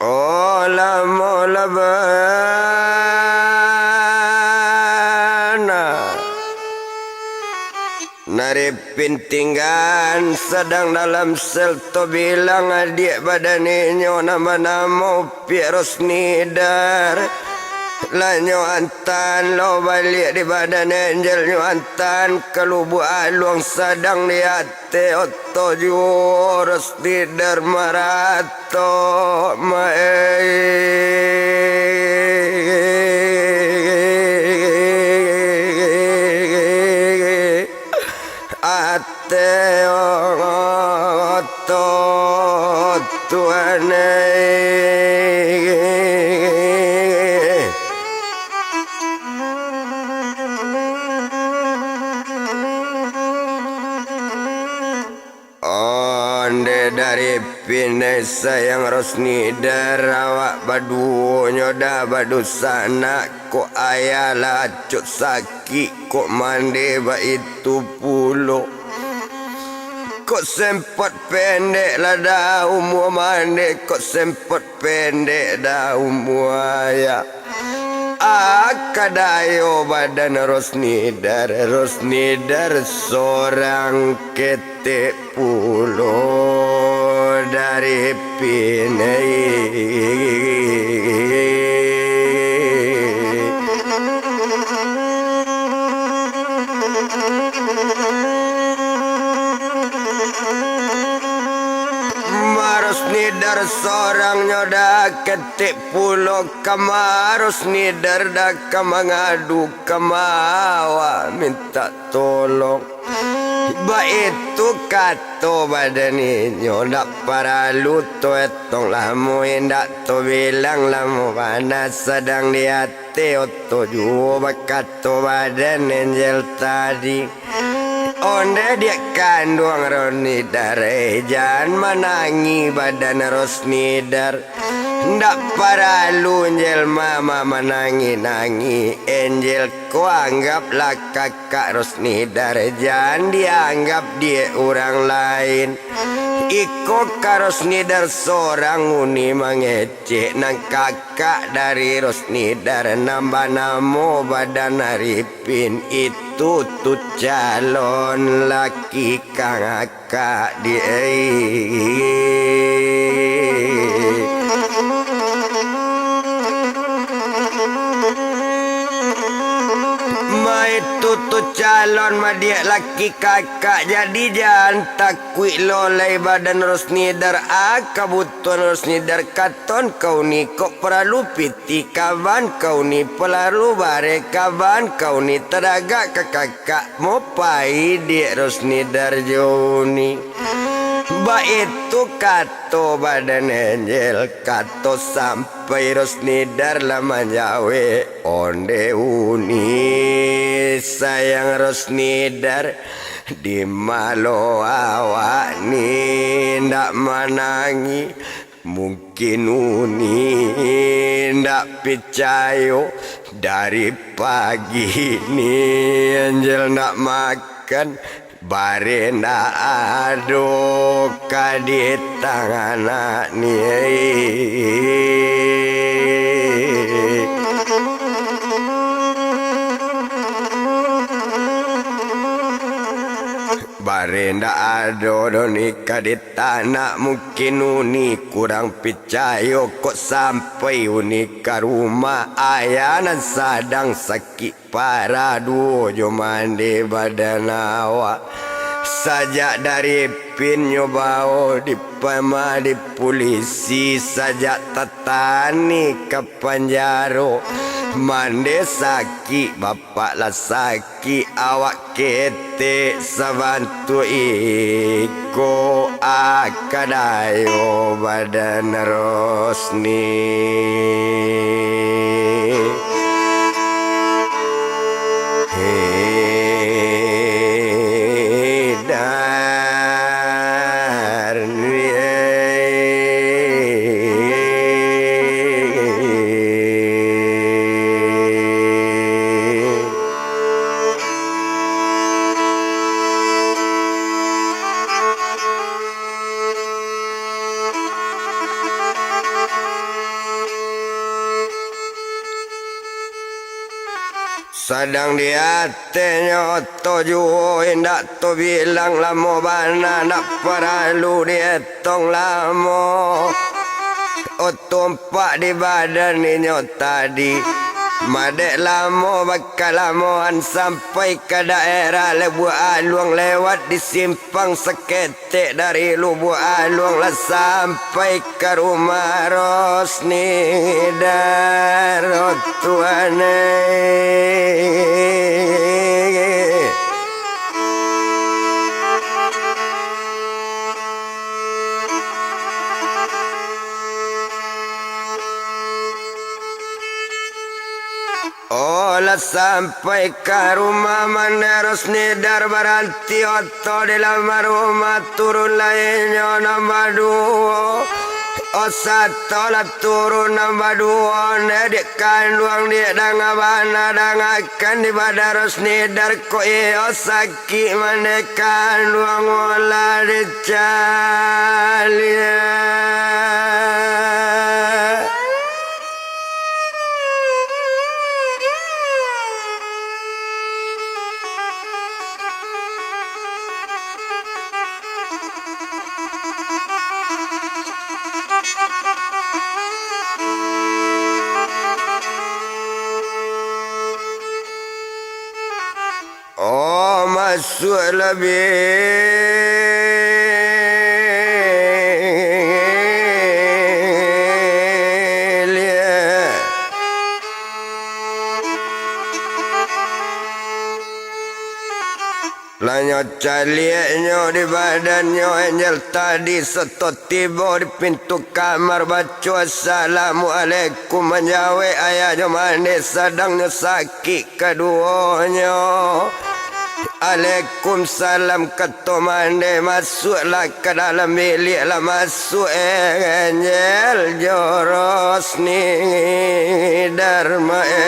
Oh, lamo lah bana. Nan Arifin tinggaan sadang dalam sel, tabilang adiak badan inyo nan banamo Piak Rosnidar. Lah nyo antaan lo baliak di badan Angel, nyo antaan ka Lubuak Aluang, sadang di ateh oto juo Rosnidar maratok, Mak, eh. Ateh oto, Tuan, eh. Dari pinai sayang Rosnidar, awak baduonyo dah badusanak, kok ayah lah acok sakik, kok mande baitu pulo. Kok sempat pendek lah dah umua mande, kok sempat pendek dah umua ayah. Aka dayo badan Rosnidar, Rosnidar sorang ketek pulo dari pinai. Ma Rosnidar sorangnyo dah ketek pulo, ka ma Rosnidar dah ka mangadu, ka ma awak mintak tolong. Baitu kato badan inyo, ndak paralu to etong lamo, indak to bilang lamo bana, sadang di ati oto juo bakato badan Angel tadi. Ondeh diak kanduang Rosnidar, eh, jan manangih badan Rosnidar. Ndak paralu Angel mama manangih-nangih. Angel ko anggaplah kakak Rosnidar, jan dianggap diak urang lain. Iko ka Rosnidar sorang uni mangecek, nan kakak dari Rosnidar nan banamo Badan Arifin itu tu calon laki kang Kak di, eh. Maitu tu calon madiak laki kakak, jadi jan takuik lo lai badan Rosnidar, ah, kabutuhan Rosnidar katon kau ni, kok paralu piti kaban kau ni, paralu bare kaban kau ni, tadagak ka kakak. Mo pai diak Rosnidar jo uni. Baitu kato badan Angel, kato sampai Rosnidar lah manjawek. Ondeh uni, sayang Rosnidar, di malo awak ni ndak manangih. Mungkin uni ndak picayo, dari pagi ni Angel ndak makan, bare ndak ado ka di tangan anak ni. Bare ndak ado doh ni ka di tanak, mungkin uni kurang picayo, kok sampai uni ka rumah ayah nan sadang sakik parah duo jo mande badan awak. Sajak dari Pin nyo bao dipama di pulisi, sajak tatani ka panjaro, mande sakik bapak lah sakik. Ki awak ketek sabantuak iko, aka dayo badan Rosni. Hei, Darni. Sadang di atenyo oto juo, indak tabilang lamo bana, ndak paralu dietong lamo. Oto ampak di badan inyo tadi. Madek lamo bakalamoan sampai ka daerah Lubuak Aluang, lewat di simpang saketek dari Lubuak Aluang lah sampai ka rumah Rosni Daro Tuan, eh. Oh, Lah sampai ka rumah, mande Rosnidar baranti oto di laman rumah, turun lai inyo nan baduo. O sato lah turun nan baduo, nde dek kanduang, dek danga bana, dangakan di badan Rosnidar ko iyo sakik mande kanduang, molah dicaliak. Oh, masuaklah biliak. Lah nyo caliaknyo di badannyo, Angel tadi sato tibo di pintu kamar, baco, "Assalamualaikum," manjawek ayah jo mande, sadang nyo sakik kaduonyo. "Alaikumsalam," kato mande, "masuaklah ka dalam biliak." Lah masuak, eh, Angel jo Rosnidar, eh.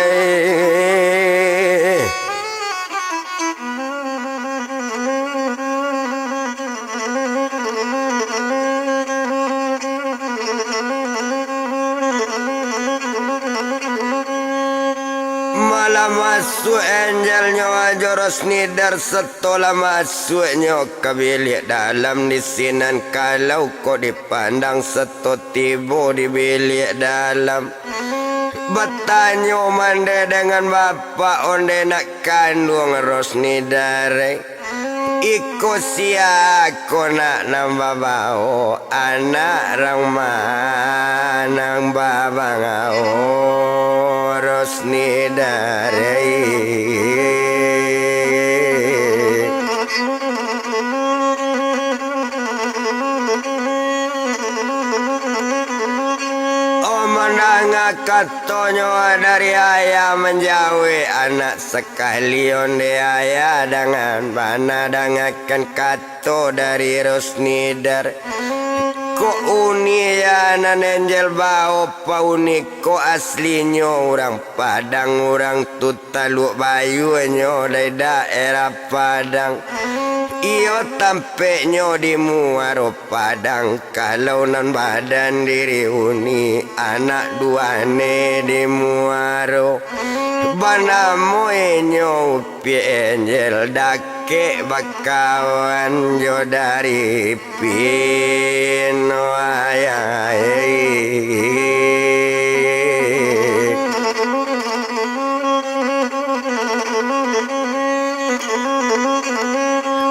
Malah masuak Angel nyo jo Rosnidar, sato lah masuaknyo ka biliak dalam di sinan. Kalau kok dipandang sato tibo di biliak dalam, batanyo mande dengan bapak, onde nak kanduang Rosnidar, eh. "Iko sia ko nak nan babao, anak rang ma nan babangau Rosnidar, eh?" Oh, mandanga katonyo dari ayah, manjawek anak sakali, onde ayah dangan bana dangakan kato dari Rosnidar. Kok uni ya nan Angel bao, pa uni kok aslinyo urang Padang, urang tu Taluak Bayuanyo dari daerah Padang. Iyo tampeknyo di Muaro Padang. Kalau nan badan diri uni, anak duane di Muaro, banamo inyo Upiak Angel, dakek bakawan jo dari Pin wayah, eh.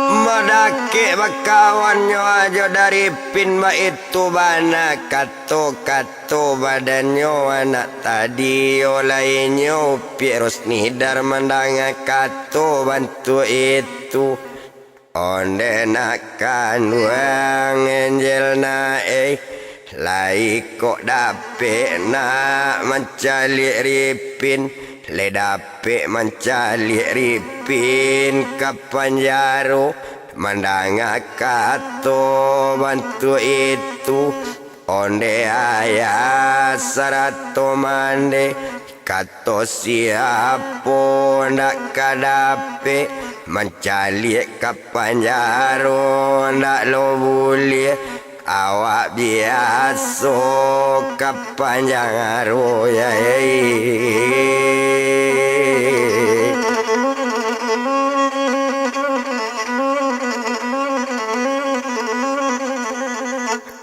Madakek bakawannyo ajo dari Pin, baitu bana kato-kato badannyo anak tadi, yo lainyo Upiak Rosnidar mandanga kato bantuak itu. Onde nak kanduang Angel nak, eh, lai kok dapek nak mancaliak Ripin, lai dapek mancaliak Ripin ka panjaro, mandanga kato bantuak itu. Onde ayah sarato mande, kato siapo ndak ka dapek, mancaliak ka panjaro ndak lo buliah, awak biaso ka panjaro, ya, eh.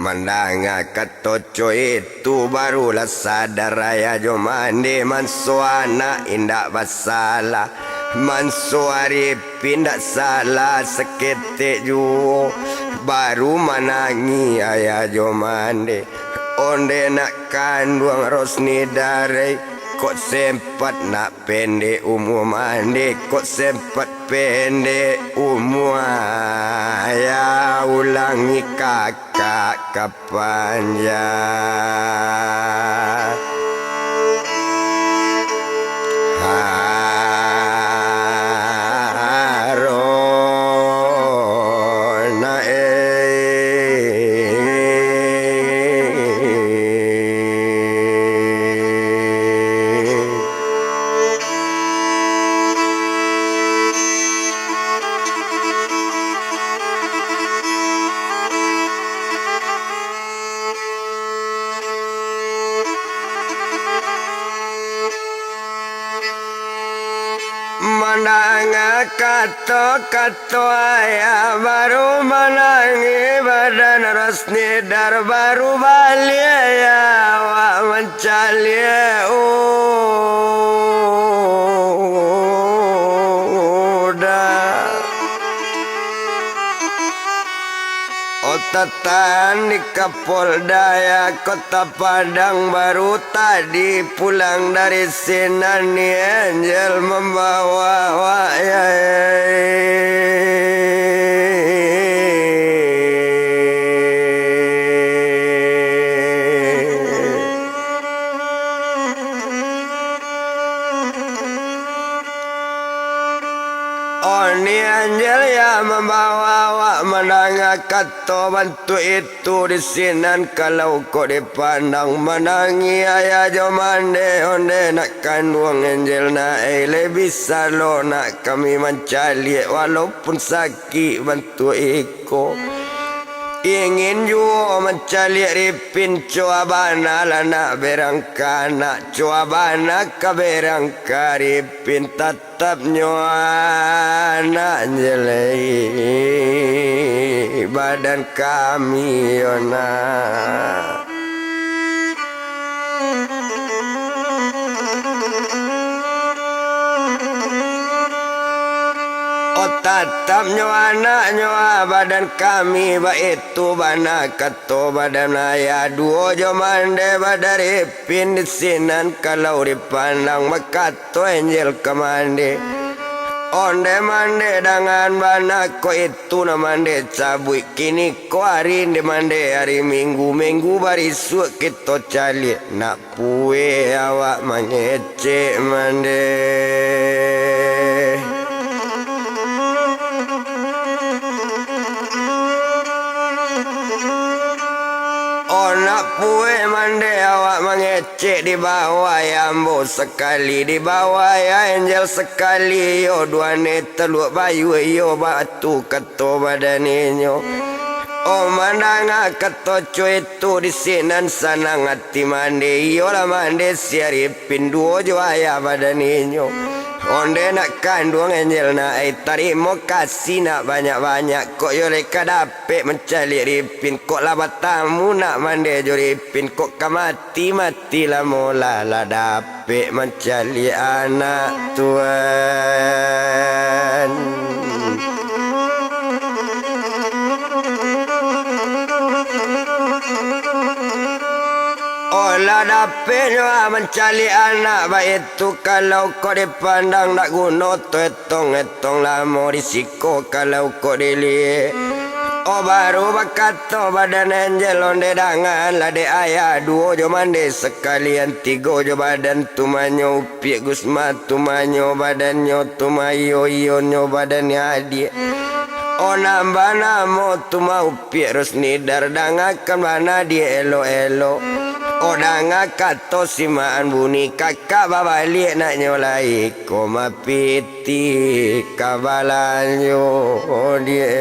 Mandanga kato co itu, barulah sadar ayah jo mande, manso anak indak basalah, manso Aripin indak salah saketek juo. Baru manangih ayah jo mande, onde nak kanduang Rosnidar, kok sempat nak pendek umua mande, kok sempat pendek umua, ya ulangi kakak ka panjang. Ha. Mandanga kato-kato ayah, baru manangih badan Rosnidar, baru baliak awak mancaliak uda. Otak tahan di Kapolda ya Kota Padang, baru tadi pulang dari sinan ni Angel mambawa awak ya. Oni Angel ya mambawa awak mandanga kato bantuak itu di sinan kalau kok dipandang manangih ayah jo mande onde nak kanduang Angel na ai lebih salo nak kami mancaliak walaupun sakik bantuak iko. Ingin juo mancaliak Ripin, coa bana lah nak berangka anak, coa bana ka berangka Ripin, tatapnyo anak jelei badan kami yo nak. Oh, tatapnyo anaknyo ah, badan kami, baitu bana kato badan ayah duo jo mande badan Ripin di sinan kalau dipandang bakato Angel ka mande. Onde mande dangan bana ko itu nan mande cabuik kini ko ari nde mande ari Minggu, Minggu barisuak kito caliak nak Pueh awak mangecek mande. Oh, nak pueh mande awak mangecek di bawah ya ambo sakali, di bawah ya Angel sakali, yo duane taluak bayu, yo batu kato badan inyo. Oh, mandanga kato cuit tu di sinan sanang ati mande, iyolah mande si Aripin duo jo ayah badan inyo. Onde nak kanduang Angel nak ai, tarimo kasih nak banyak-banyak, kok yo lai ka dapek mancaliak Ripin, kok lah batamu nak mande jo Ripin, kok ka mati-mati lamo lah, lah dapek mancaliak anak tuan. Oh, lah dapeknyo ah mancaliak anak, baitu kalau kok dipandang dak guno tu etong-etong lamo di siko kalau kok diliek. Oh, baru bakato badan Angel, onde dangan lah dek ayah duo jo mande sakalian tigo jo badan tu manyo Piak Gusma tu manyo badannyo tu mayo, iyonyo badannyo adiak. Oh, nambah namo tu maupiak Rusnidar, dangakan bana diek elok-elok. Oh, danga kato simaan buni, kakak babaliak naknyo lai ko mapiti ka balanjo diek.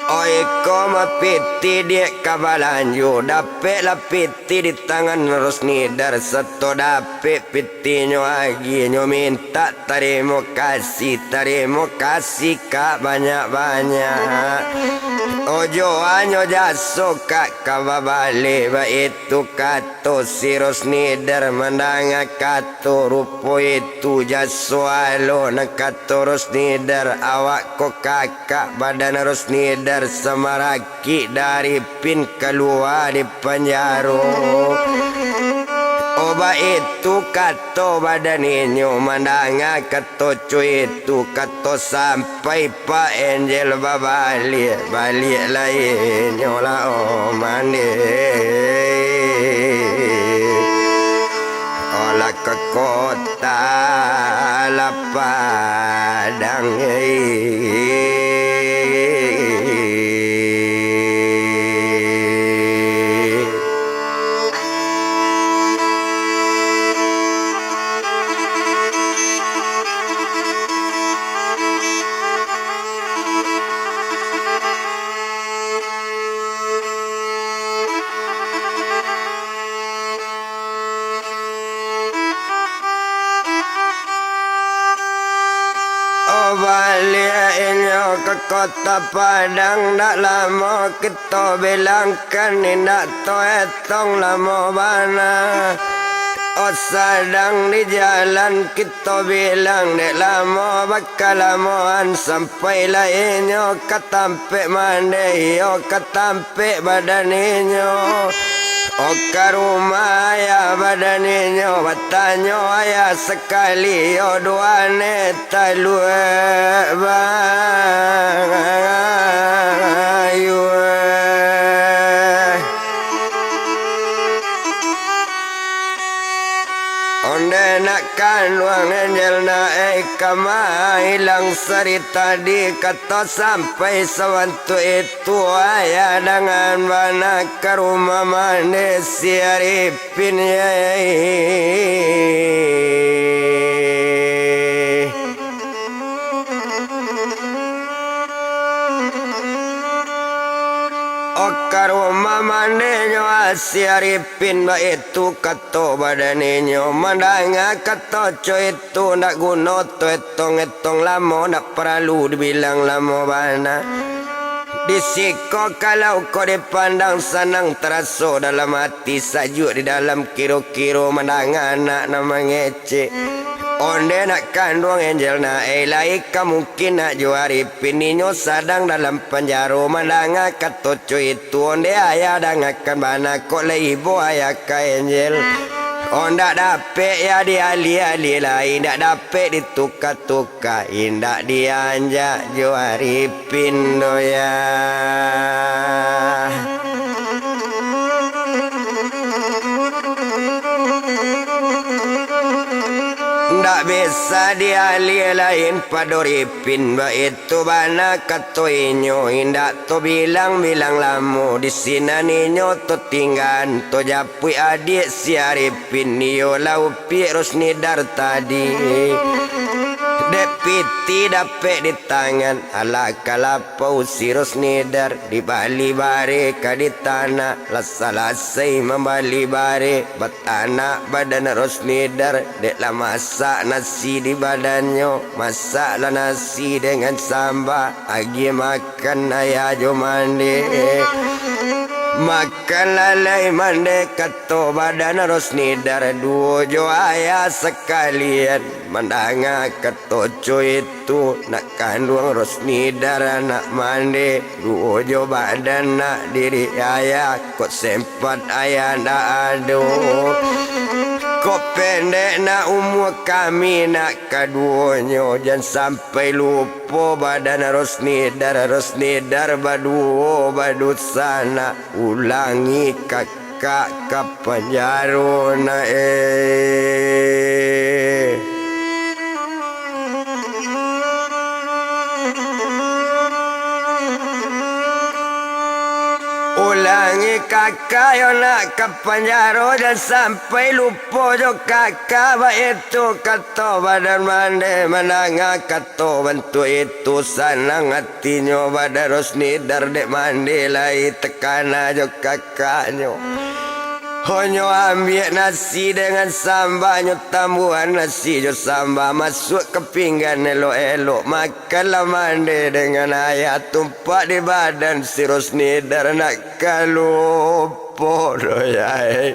Oi ko mapiti diek ka balanjo, dapeklah piti di tangan Rusnidar, sato dapek pitinyo agihnyo mintak tarimo kasih, tarimo kasih kak banyak-banyak. Ojo anyo jaso kak ka babaleh, baitu kato si Rusnidar mandanga kato rupo itu jaso alo nan kato Rusnidar, awak ko kakak badan Rusnidar samarakik dari pin kalua di panjaro. Oh, baitu kato badan inyo mandanga kato cuit tu, kato sampai Pak Angel babaliak, baliak lai inyo lah, oh, mande. Oh, lah ka kota lah Padang, eh. Kota Padang dak lamo kito bilangkan, indak to etong lamo bana. Oh, sadang di jalan kito bilang, dek lamo bakalamoan, sampailah inyo ka tampek mande, iyo ka tampek badan inyo. Oh, ka rumah ayah badan inyo, batanyo ayah sakali, yo duo ne taluak bayu. Onde nak kanduang Angel na, eh, kama ilang sari tadi, kato sampai sabantuak itu, ayah dangan bana ka rumah mande si Arif. Pin, ye. Oh, ka rumah mande nyo si Arifin, baitu kato badan inyo, mandanga kato co itu, ndak guno tu etong-etong lamo, ndak paralu dibilang lamo bana. Di siko kalau ko dipandang, sanang taraso dalam ati, sajuak di dalam kiro-kiro, mandanga anak nan mangecek. Onde nak kanduang Angel na, eh, lai ka mungkin nak jo Arifin, inyo sadang dalam panjaro, mandanga kato co itu. Onde ayah dangakan bana, kok lai ibo ayah ka Angel. Oh, ndak dapek yo dialia-alia lai, ndak dapek dituka-tuka, indak dianjak jo Arifin doh yo. Ndak bisa dialia lai pado Arifin, baitu bana kato inyo, indak to bilang-bilang lamo, di sinan inyo to tinggaan, to japuik adiak si Arifin, iyolah upiak Rosnidar tadi. Dek pitih dapek di tangan, alah ka lapau si Rosnidar, dibali bare ka di tanah, lah salasai mambali bare, batanak badan Rosnidar, dek lah masak nasi di badannyo, masaklah nasi dengan samba, agiah makan ayah jo mande. Makanlah lai mande, kato badan Rosnidar, duo jo ayah sakalian. Mandanga kato co itu, nak kanduang Rosnidar anak mande, duo jo badan nak diri ayah, kok sempat ayah ndak ado. Kok pendek nak umua kami nak kaduonyo, jan sampai lupo badan Rosnidar, Rosnidar baduo badusanak, ulangi kakak ka panjaro na, eh. Ulangi kakak yo nak ka panjaro, jan sampai lupo jo kakak, baitu kato badan mande. Mandanga kato bantuak itu, sanang atinyo badan Rosnidar, dek mande lai takana jo kakaknyo. Honyo ambiak nasi dengan samba, nyo tambuahan nasi jo samba, masuak ka pinggan elok-elok, makanlah mande dengan ayah, tumpak di badan si Rosnidar, nak ka lupo doh yo, eh.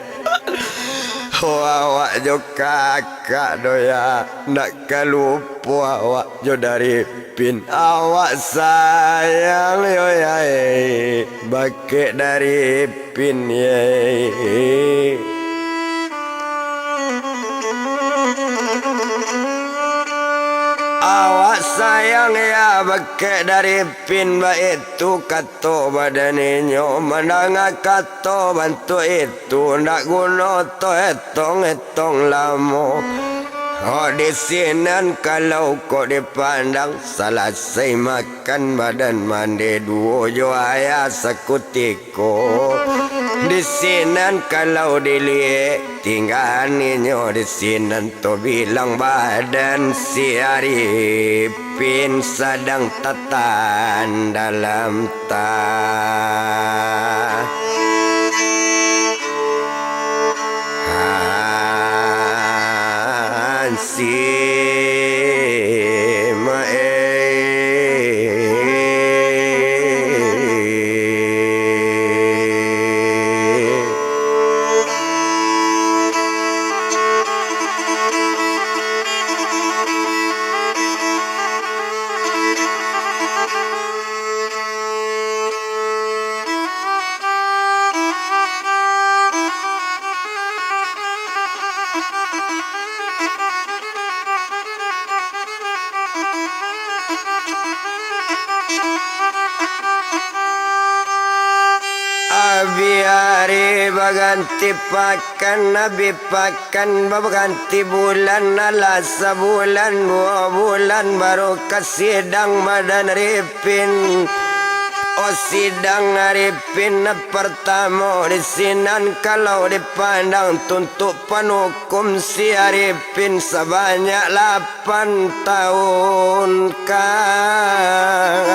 Ho, awak jo kakak doh yo, nak ka lupo awak jo Arifin, awak sayang yo yo, eh, bakeh Arifin, eh. Awak sayang yo bakeh Arifin, baitu kato badan inyo. Mandanga kato bantuak itu, ndak guno to etong-etong lamo. Oh, di sinan kalau kok dipandang, salasai makan badan mande, duo jo ayah sakutiko. Di sinan kalau diliek, tinggaan inyo di sinan, to bilang badan si Arifin sadang tatan dalam tansi mae. Baganti pakan, abih pakan, baganti bulan, alah sabulan, duo bulan, baru ka sidang badan Arifin. Oh, sidang Arifin partamo di sinan, kalau dipandang tuntuik panukum si Arifin sabanyak lapan lapan taun kanai.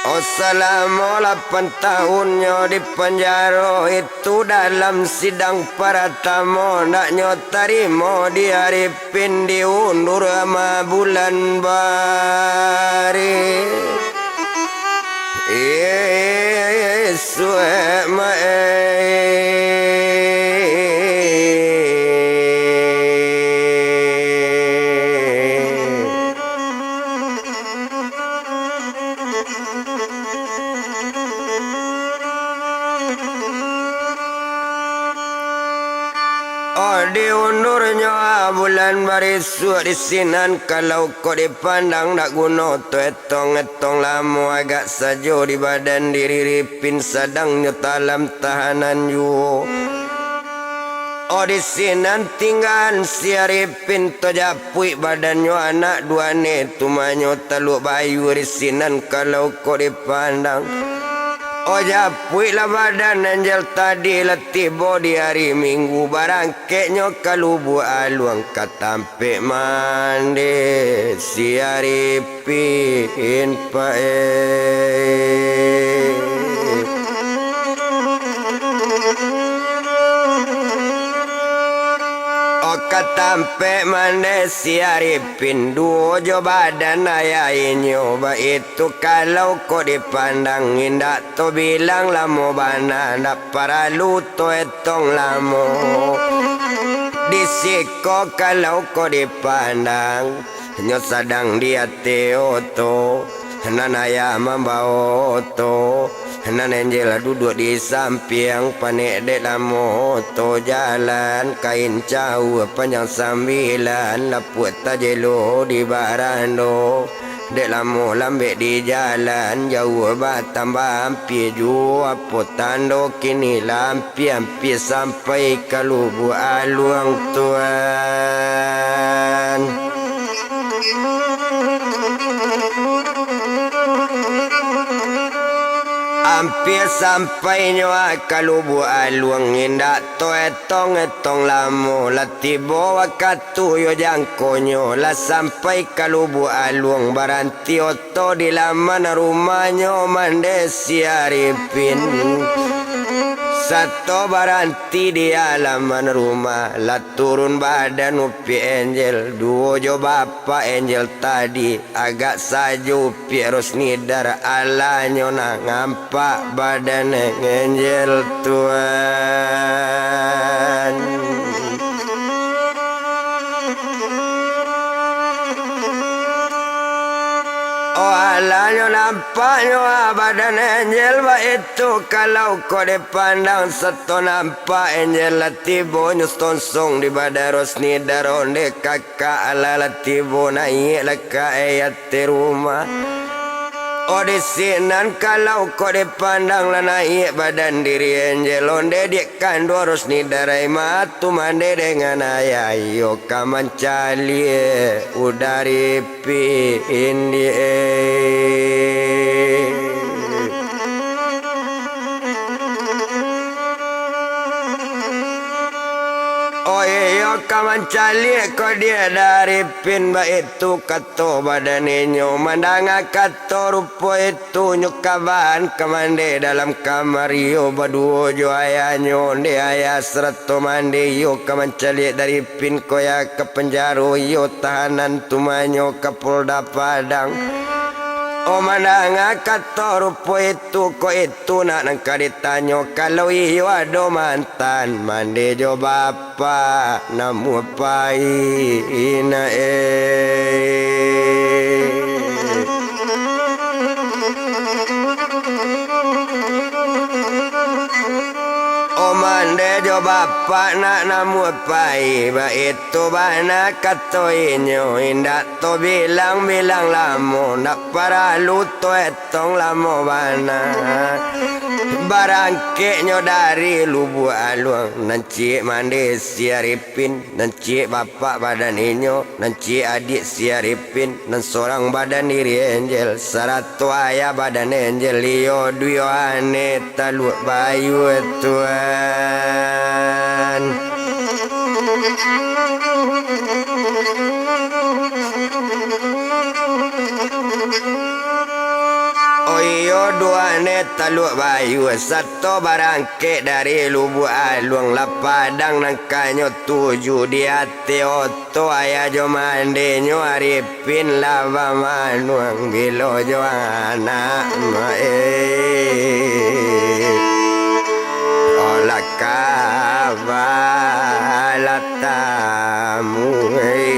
Oh, salamo lapan taun nyo di panjaro itu, dalam sidang paratamo ndak nyo tarimo di ari Pin diundur ma bulan bari. Isuak ma e. Oh, diundurnyo bulan barisuak di sinan, kalau kok dipandang dak guno tu etong-etong lamo, agak sajo di badan diri Arifin sadang nyo talam tahanan juo. Oh, di sinan tinggaan si Arifin tu japuik badannyo anak duo ne tu manyo taluk bayu di sinan, kalau kok dipandang. Oh, japuiklah badan Angel tadi, lah tibo di ari Minggu, barangkeknyo ka Lubuak Aluang ka tampek mande si Arifin pae. Oh, ka tampek mande si Arifin duo jo badan ayah inyo, baitu kalau kok dipandang indak to bilang lamo bana, ndak paralu to etong lamo. Di siko kalau kok dipandang, nyo sadang di ateh oto, nan ayah mambawo oto, nan Angel duduak di sampiang, panek dek lamo oto jalan, kain caua panjang sambilan, lapuak tajelo di barando. Dek lamo lambek di jalan, jauah batambah ampia juo, apo tando kini lah ampia-ampia sampai ka Lubuak Aluang, Tuan. Ampia sampainyo ka Lubuak Aluang, indak to etong-etong lamo, lah tibo wakatu yo jangkonyo, lah sampai ka Lubuak Aluang, baranti oto di laman rumahnyo mande si Arifin. Sato baranti di alaman rumah, lah turun badan upiak Angel, duo jo bapak Angel tadi. Agak sajo upiak Rosnidar, alanyo nak ngampak badan Angel, Tuan. Oh, alanyo nampaknyo, ah, badan Angel baitu, kalau kok dipandang sato nampak Angel lah tibo nyo satongsong di badan Rosnidar, onde ka Ka alah lah tibo naiak lah ka ateh rumah. Oh, di sinan kalau kok dipandang lah naiak badan diri Angel, onde diak kanduang Rosnidar, matu mande dengan ayah iyo ka mancaliak udari pindiak. Oh iyo, ka mancaliak ko diak dari pin, baitu kato badan inyo. Mandanga kato rupo itu, nyo kaban ka mande dalam kamar iyo baduo jo ayahnyo. Onde ayah sarato mande iyo ka mancaliak dari pin ko, yo ka panjaro iyo tahanan tumanyo ka Polda Padang. Oh, mandanga kato rupo itu, kok itu nak nan ka ditanyo, kalau iyo ado mantan, mande jo bapak namuah pai nak e. Oh, mande jo Bapak nak namuah pai, baitu bana kato inyo, indak to bilang-bilang lamo, ndak paralu to etong lamo bana. Barangkeknyo dari Lubuak Aluang, nan ciek mande si Arifin, nan ciek bapak badan inyo, nan ciek adiak si Arifin, nan sorang badan diri Angel, sarato ayah badan Angel, iyo duo aneh taluak bayu, Tuan. Oh iyo, duo aneh taluak bayu, sato barangkek dari Lubuak Aluang, lah padang nan kanyo tuju di ateh oto ayah jo mandenyo Arifin lah bamanuang bilo jo anak, eh. Olah kaba lah tamu, eh.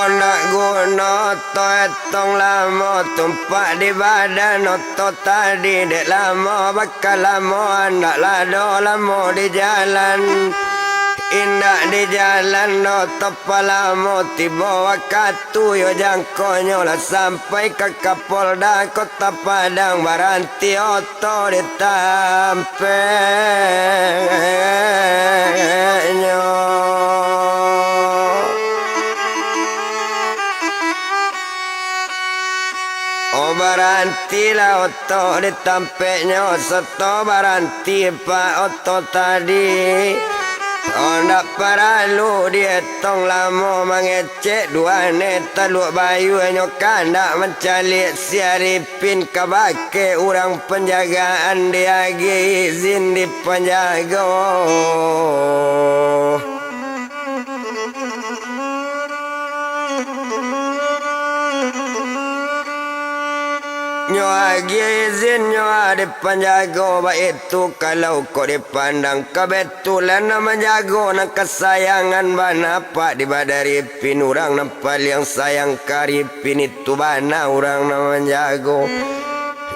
Ondak guno to etong lamo tumpak di badan oto tadi, dek lamo baka lamo, andak lado lamo di jalan. Indak di jalan doh to palamo, tibo wakatu yo jangkonyo lah sampai ka Kapolda Kota Padang, baranti oto di tampeknyo. Oh, barantilah oto di tampeknyo, sato baranti pak oto tadi. Oh, ndak paralu dietong lamo, mangecek duo aneh taluak bayu, nyo kandak mancaliak si Arifin kabake urang panjagaan, diagiah izin dipanjago. Nyo agiah izin nyo dipanjago, baitu kalau kok dipandang, kabetulan nan manjago nan kasayangan bana pak di badan Arifin, urang nan paliang sayang ka Arifin itu bana urang nan manjago.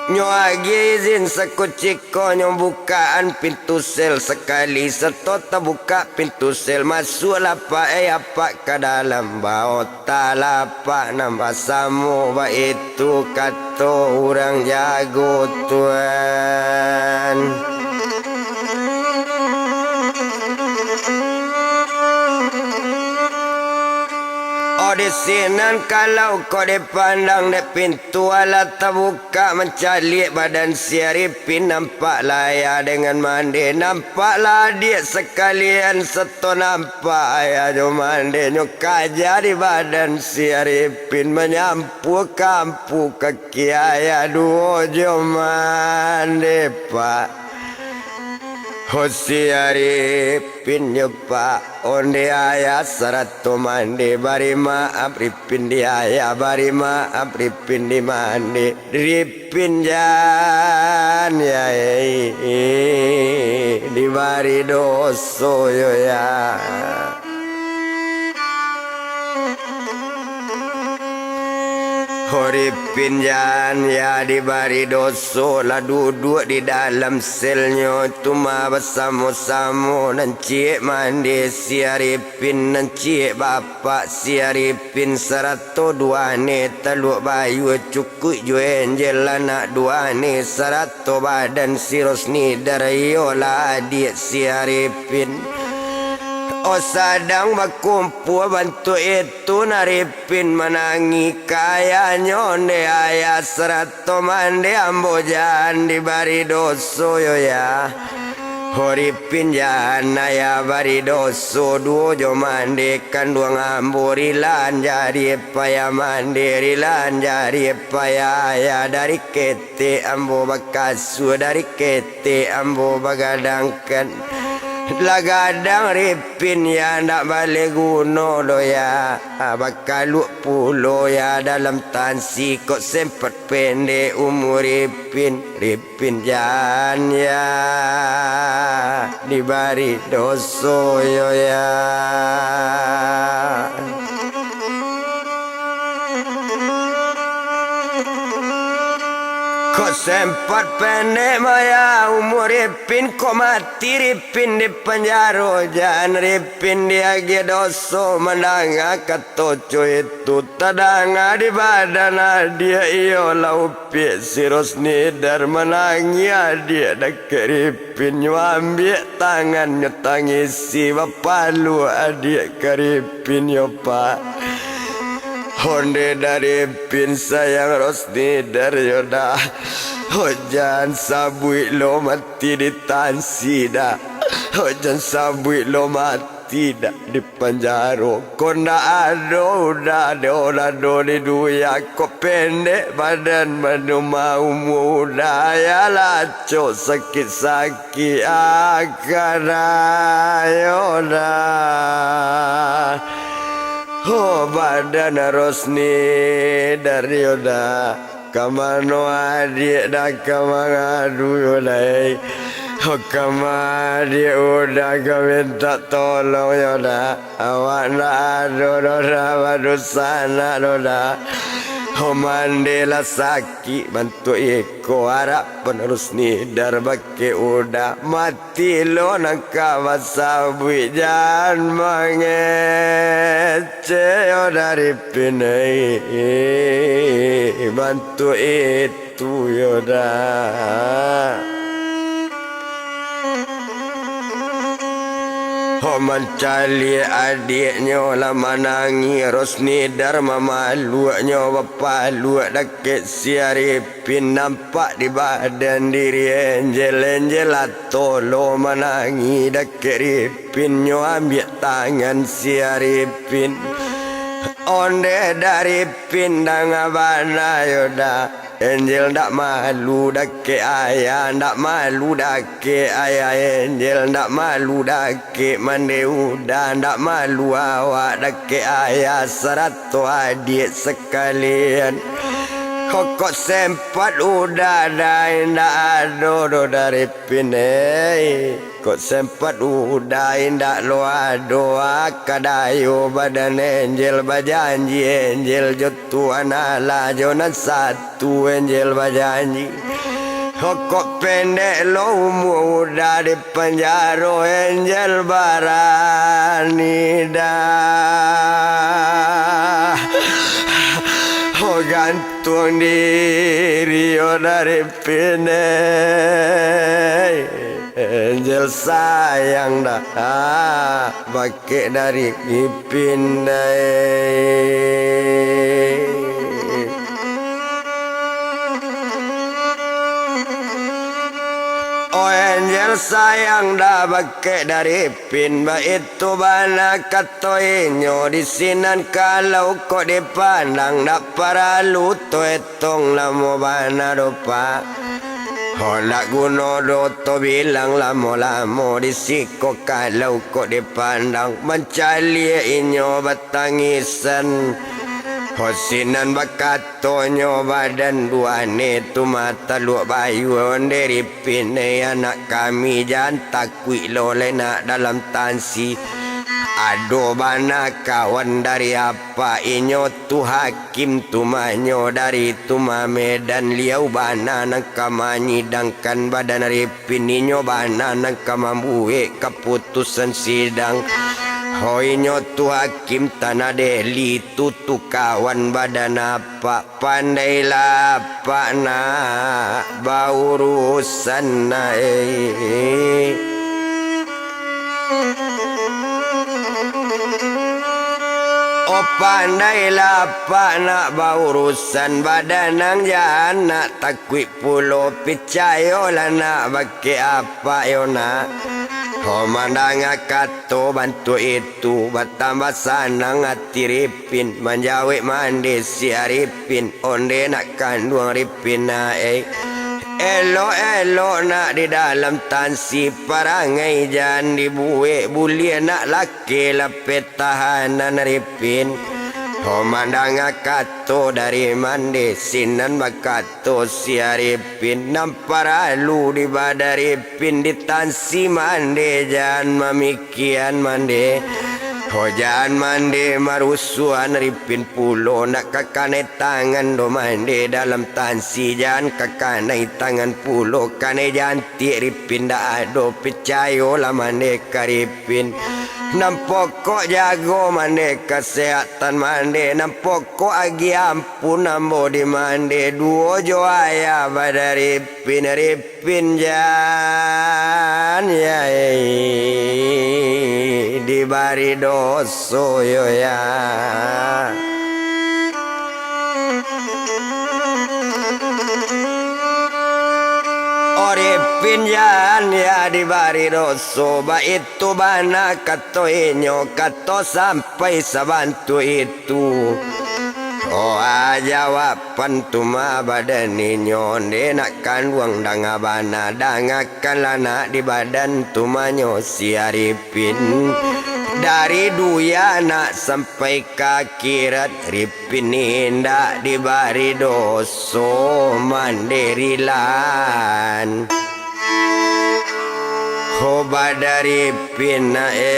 Nyo agiah izin sakucik ko nyo bukaan pintu sel sakali, sato tabukak pintu sel, masuaklah pak, eh, apak ka dalam, baotalah apak nan basamo, baitu kato urang jago, Tuan. Oh, di sinan kalau kok dipandang dek pintu alah tabukak, mancaliak badan si Arifin, nampaklah ayah dengan mande, nampaklah adiak sakalian, sato nampak ayah jo mande nyo kaja di badan si Arifin, manyampu ka ampu kaki ayah duo jo mande, pak. Ho si Arifin jo pak, onde ayah sarato mande, bari maaf Rifin di ayah, bari maaf Rifin di mande, Rifin jan, ya, eh, dibari doso yo, ya. Ho Rifin jan, ya, dibari doso, lah duduak di dalam selnyo tu mah basamo-samo, nan ciek mande si Arifin, nan ciek bapak si Arifin, sarato duo aneh taluak bayu, cukuik jo Angel anak duo aneh, sarato badan si Rosnidar, iyolah adiak si Arifin. Oh, sadang bakumpua bantuak itu, Arifin manangih ka ayahnyo, onde ayah sarato mande, ambo jan dibari doso yo, ya. Ho Ripin jan ayah bari doso, duo jo mande kanduang ambo, rilaan jari payah mande, rilaan jari payah ayah, dari ketek ambo bakasuah, dari ketek ambo bagadangkan. Lah gadang Ripin, yo ndak baleh guno doh yo, bakaluak pulo yo dalam tansi, kok sempat pendek umua Ripin, Ripin jan yo dibari doso yo yo. Kok sempat pendek maya umua Ripin, kok mati Ripin di panjaro, jan Ripin diagiah doso mandanga kato co itu. Tadanga di badan adiak iyo lah upiak si Rosnidar manangih adiak dakek Ripin. Pin nyo ambiak tangannyo tangisi, bapaluak adiak ka Ripin yo, Pak. Onde dari Pin sayang Rosnidar yo dah. Ho jan sabuik lo mati di tansi dah. Ho jan sabuik lo mati dah di panjaro. Kok ndak ado udah, ado lah do di dunia. Kok pendek badan, mano ma umua udah, yo lah acok sakik-sakik akana yo dah. Ho badan Rosnidar yo dah. Ka mano adiak dah ka mangadu yo dah, eh? Ho ka ma adiak udah ka mintak tolong yo dah? Awak ndak ado doh dah badunsanak doh dah. Ho mande lah sakik bantuak iko, arapan Rosnidar bakeh udah mati. Ti lo nan ka basabuik, jan mangecek yo dari Pin, eh, bantuak itu yo dah. Ho mancaliak adiaknyo lah manangih, Rosnidar mamaluaknyo bapaluak dakek si Arif. Pin nampak di badan diri Angel, Angel lah tolo manangih dakek Ripin, nyo ambiak tangan si Aripin. Onde dari Pin danga bana yo dah. Angel ndak malu dakek ayah, ndak malu dakek ayah Angel, ndak malu dakek mande udah, ndak malu awak dakek ayah sarato adiak sakalian. Kok sempat udah dai ndak ado doh dari Pin, eh. Kok sempat udah indak lo ado, ah, kadayo badan Angel bajanji, Angel jo Tuhan Allah jo nan satu Angel bajanji. Kok pendek lo umua udah di panjaro, Angel barani dah. Ho gantuang diri yo dari Pin, eh. Angel sayang dah, ah, bakeh dari Pin dai. Oh, Angel sayang dah bakeh dari Pin, baitu bana kato inyo di sinan, kalau kok dipandang dak paralu to etong lamo bana doh, Pak. Ho, ndak guno doh to bilang lamo-lamo di siko, kalau kok dipandang mancaliak inyo batangisan. Ho, sinan bakatonyo badan duane tu mata luak bayu, onde Ripin, eh, anak kami, jan takuik lo lai nak dalam tansi. Ado bana kawan dari Pak, inyo tu hakim tumahnyo dari Tumamedan, liau bana nan ka manyidangkan badan Ripin, inyo bana nan ka mambuek kaputusan sidang. Ho, inyo tu hakim Tanah Deli tu, tu kawan badan Apak, pandailah Apak nak baurusan, eh. Oh, pandailah apak nak baurusan, badanang jan nak takuik pulo, picayolah nak bakeh apak yo nak. Ho mandanga kato bantuak itu, batambah sanang ati Ripin, manjawek mande si Aripin, onde nak kanduang Ripin nak, eh. Elok-elok nak di dalam tansi, parangai jan dibuek, buliah nak laki lapeh tahanan Ripin. Ho mandanga kato dari mande, sinan bakato si Aripin, nan paralu di badan Ripin, di tansi mande jan mamikian mande. Ho jan mande marusuan Ripin pulo, nak ka kanai tangan doh mande dalam tansi, jan ka kanai tangan pulo, kanai jantiak Ripin dak ado, picayolah mande ka Ripin. Nan pokok jago mande kasehatan mande, nan pokok agiah ampun ambo di mande, duo jo ayah badan Ripin, Ripin jan, ya, eh, dibari doso yo, ya. Oh, Ripin jan, ya, dibari doso, baitu bana kato inyo, kato sampai sabantuak itu. Oh, ah, jawaban tu mah badan inyo, nde nak kanduang danga bana, dangakanlah nak di badan tu mah nyo si Aripin. Dari dunia nak sampai ka akhirat, Ripin indak dibari doso mandirilan. Ho badan Ripin, eh.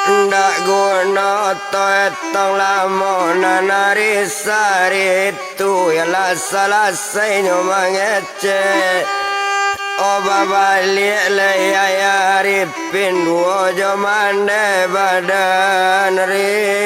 Ndak guno oto etong lamo nan ari saritu, ialah salasainyo mangecek. Oh, babaliak lai ayah Ripin duo jo mande badan Ripin.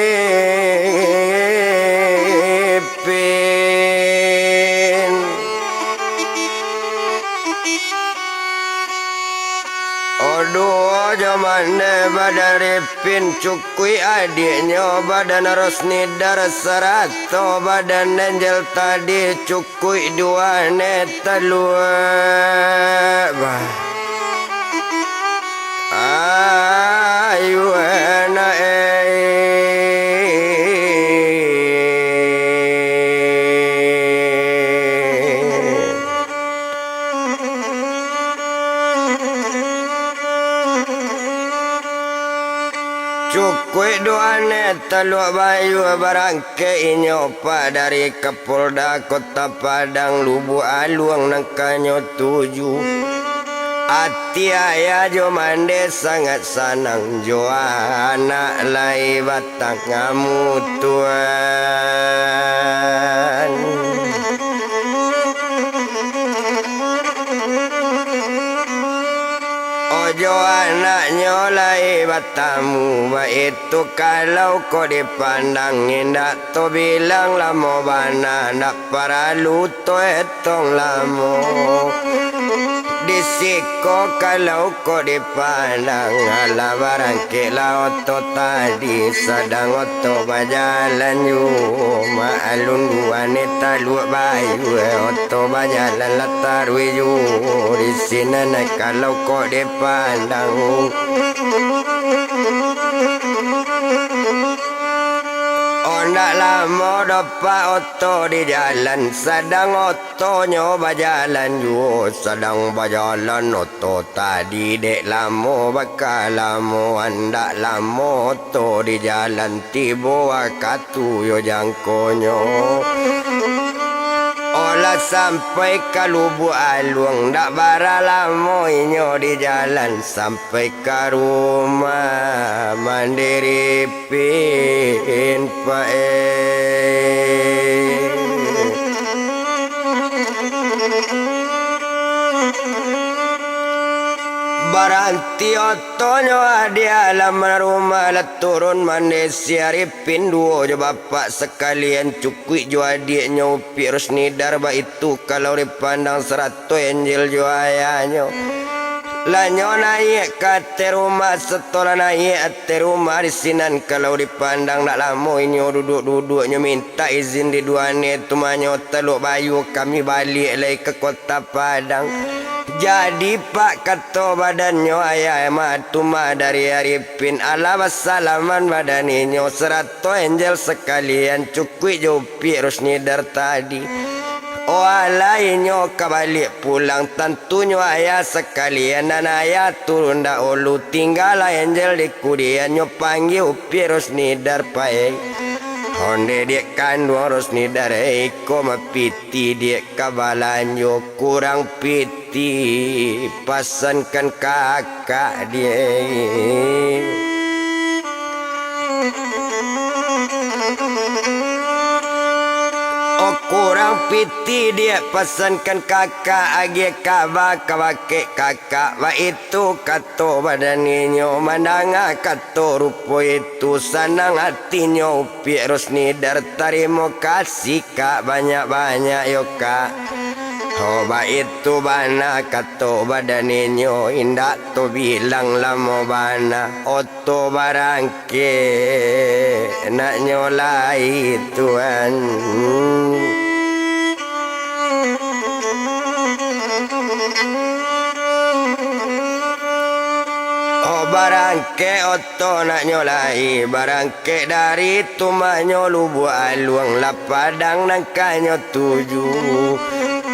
Oh, duo jo mande badan Ripin, cukuik adiaknyo badan Rosnidar, sarato badan Angel tadi, cukuik duo ne taluak, bah. Ayu anak, eh. Cukuik duo ne taluak bayu barang Kek inyo pak dari Kapolda Kota Padang, Lubuak Aluang nan kanyo tuju. Ati ayah jo mande sangaik sanang jo anak lai batang amutuan. Ojo anaknyo lai batamu, baitu kalau kok dipandang, indak tabilang lamo bana, ndak paralu to etong lamo. Di siko kalau kok dipandang, alah barangkeklah oto tadi, sadang oto bajalan juo, maklum duo ne taluak bayu, oto bajalan lah taruih juo di sinan, kalau kok dipandang. Ondak lamo doh pak oto di jalan, sadang otonyo bajalan juo, sadang bajalan oto tadi dek lamo bakalamoan, ndak lamo oto di jalan tibo wakatu yo jangkonyo. Olah sampai ka Lubuak Aluang, ndak bara lamo inyo di jalan, sampai ka rumah mandiri pinpae. Ranti otonyo adiak lah marumah, lah turun mandeh si Arifin duo jo bapak sakalian, cukuik jo adiaknyo Upiak Rusnidar, baitu kalau dipandang sarato Angel jo ayahnyo. Lah nyo naiak ka ateh rumah, satolah naiak ateh rumah di sinan kalau dipandang, ndak lamo inyo duduak-duduak, nyo mintak izin di duane, tumanyo Taluk Bayu, kami baliak lai ka kota Padang. Jadi, Pak, kato badannyo ayah mah tu mah dari Arifin, alah basalaman badan inyo sarato Angel sakalian, cukuik jo Upiak Rusnidar tadi. Oh alah inyo ka baliak pulang, tantunyo ayah sakalian nan ayah turun dahulu, tinggalah Angel di kudian, nyo panggia Upiak Rusnidar payi. Onde diak kanduang Rusnidar, eh, iko mah piti diak ka balanjo, kurang piti, pasankan kakak diak. Oh, kurang piti diak, pasankan kakak, agiah kaba ka bakeh kakak, baitu kato badan inyo, mandanga kato rupo itu, sanang atinyo Upiak Rusnidar, tarimo kasih, Kak, banyak-banyak yo, Kak. Oh, baitu bana kato badan inyo, indak tabilang lamo bana, oto barangkek, nak nyo lai, Tuan. Oh, barangkek oto nak nyo lai, barangkek dari tumanyo Lubuak Aluang, lah Padang nan ka nyo tuju.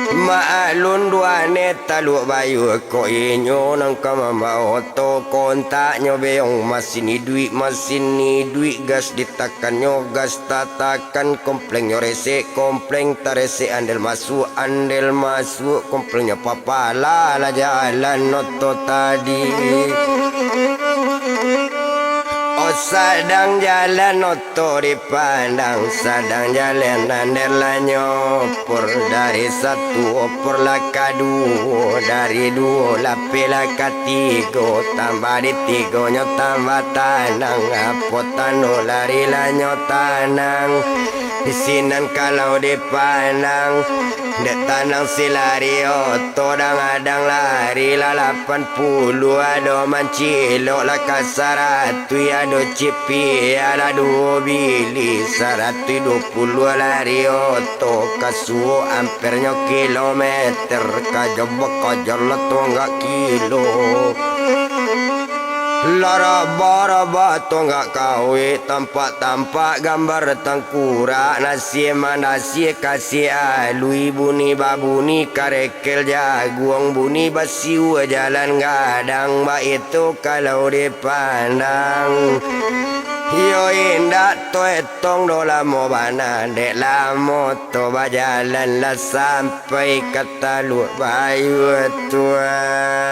Maklun duane Taluk Bayu, kok inyo nan ka mambawa oto, kontaknyo beong, masin iduik, masin iduik, gas ditakannyo, gas tatakan, kompleng nyo resek, kompleng taresek, andel masuak, andel masuak, kompleng nyo papala, lah jalan oto tadi. Oh, sadang jalan oto di Padang, sadang jalan andel lah nyo opor, dari satu opor lah ka duo, dari duo lapeh lah ka tigo, tambah di tigonyo tambah tanang, apo tando lari lah nyo tanang. Di sinan kalau dipandang, dek tanang si lari oto, dang-adang lari lah lapan puluah, ado mancilok lah ka saratuih, ado cipiak lah duo biliah, saratuih duo puluah lari oto, ka suok ampernyo kilometer, ka jobok ka jalan tonggak kilo. Lah rabah-rabah tonggak kawek, tampak-tampak gambar tangkurak, nasiak manasiak kasih alui, bunyi babunyi karekel jaguang, bunyi basiua jalan gadang, baitu kalau dipandang. Iyo indak taetong doh lamo bana, dek lamo tu bajalan lah sampai ka Taluk Bayu, Tuan.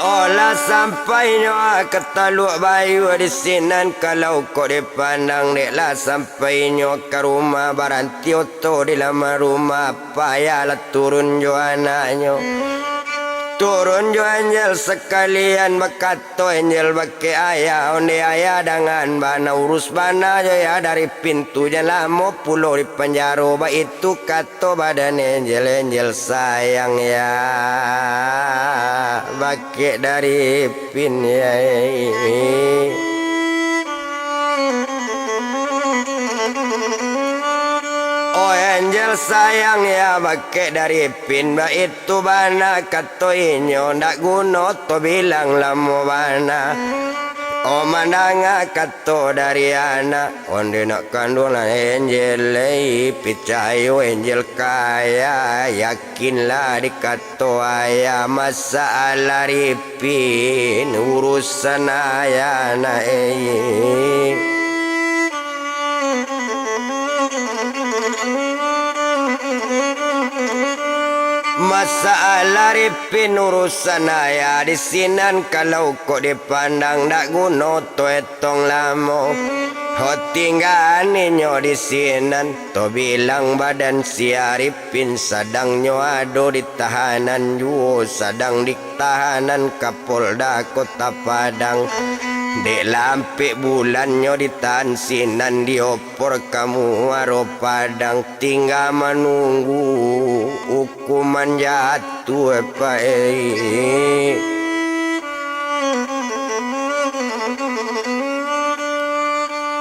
Olah sampainyo ka Taluk Bayu, di sinan kalau kok dipandang, dek lah sampainyo ka rumah, baranti oto di laman rumah, payahlah turun jo anaknyo. Turun jo Angel sakalian, bakato Angel bakeh ayah, onde ayah dangan bana, urus bana jo ayah dari pintu, jan lamo pulo di panjaro, baitu kato badan Angel, Angel sayang ya, bakeh dari Pin, ya. Oh, Angel sayang ya, bakeh dari Pin, baitu bana kato inyo, ndak guno to bilang lamo bana. Oh, mandanga kato dari anak, onde nak kanduang lah Angel, lai picayo Angel kaya, yakinlah di kato ayah, masalah Ripin urusan ayah nak, eh. Masalah Ripin urusan ayah, di sinan kalau kok dipandang, ndak guno to etong lamo. Ho tingga ninyo di sinan, to bilang badan si Arifin, sadang nyo ado di tahanan juo, sadang di tahanan Kapolda Kota Padang. Dek lah ampek bulan nyo ditahan sinan, diopor ka Muaro Padang, tingga manunggu ukuman jatuah, Pak, eh.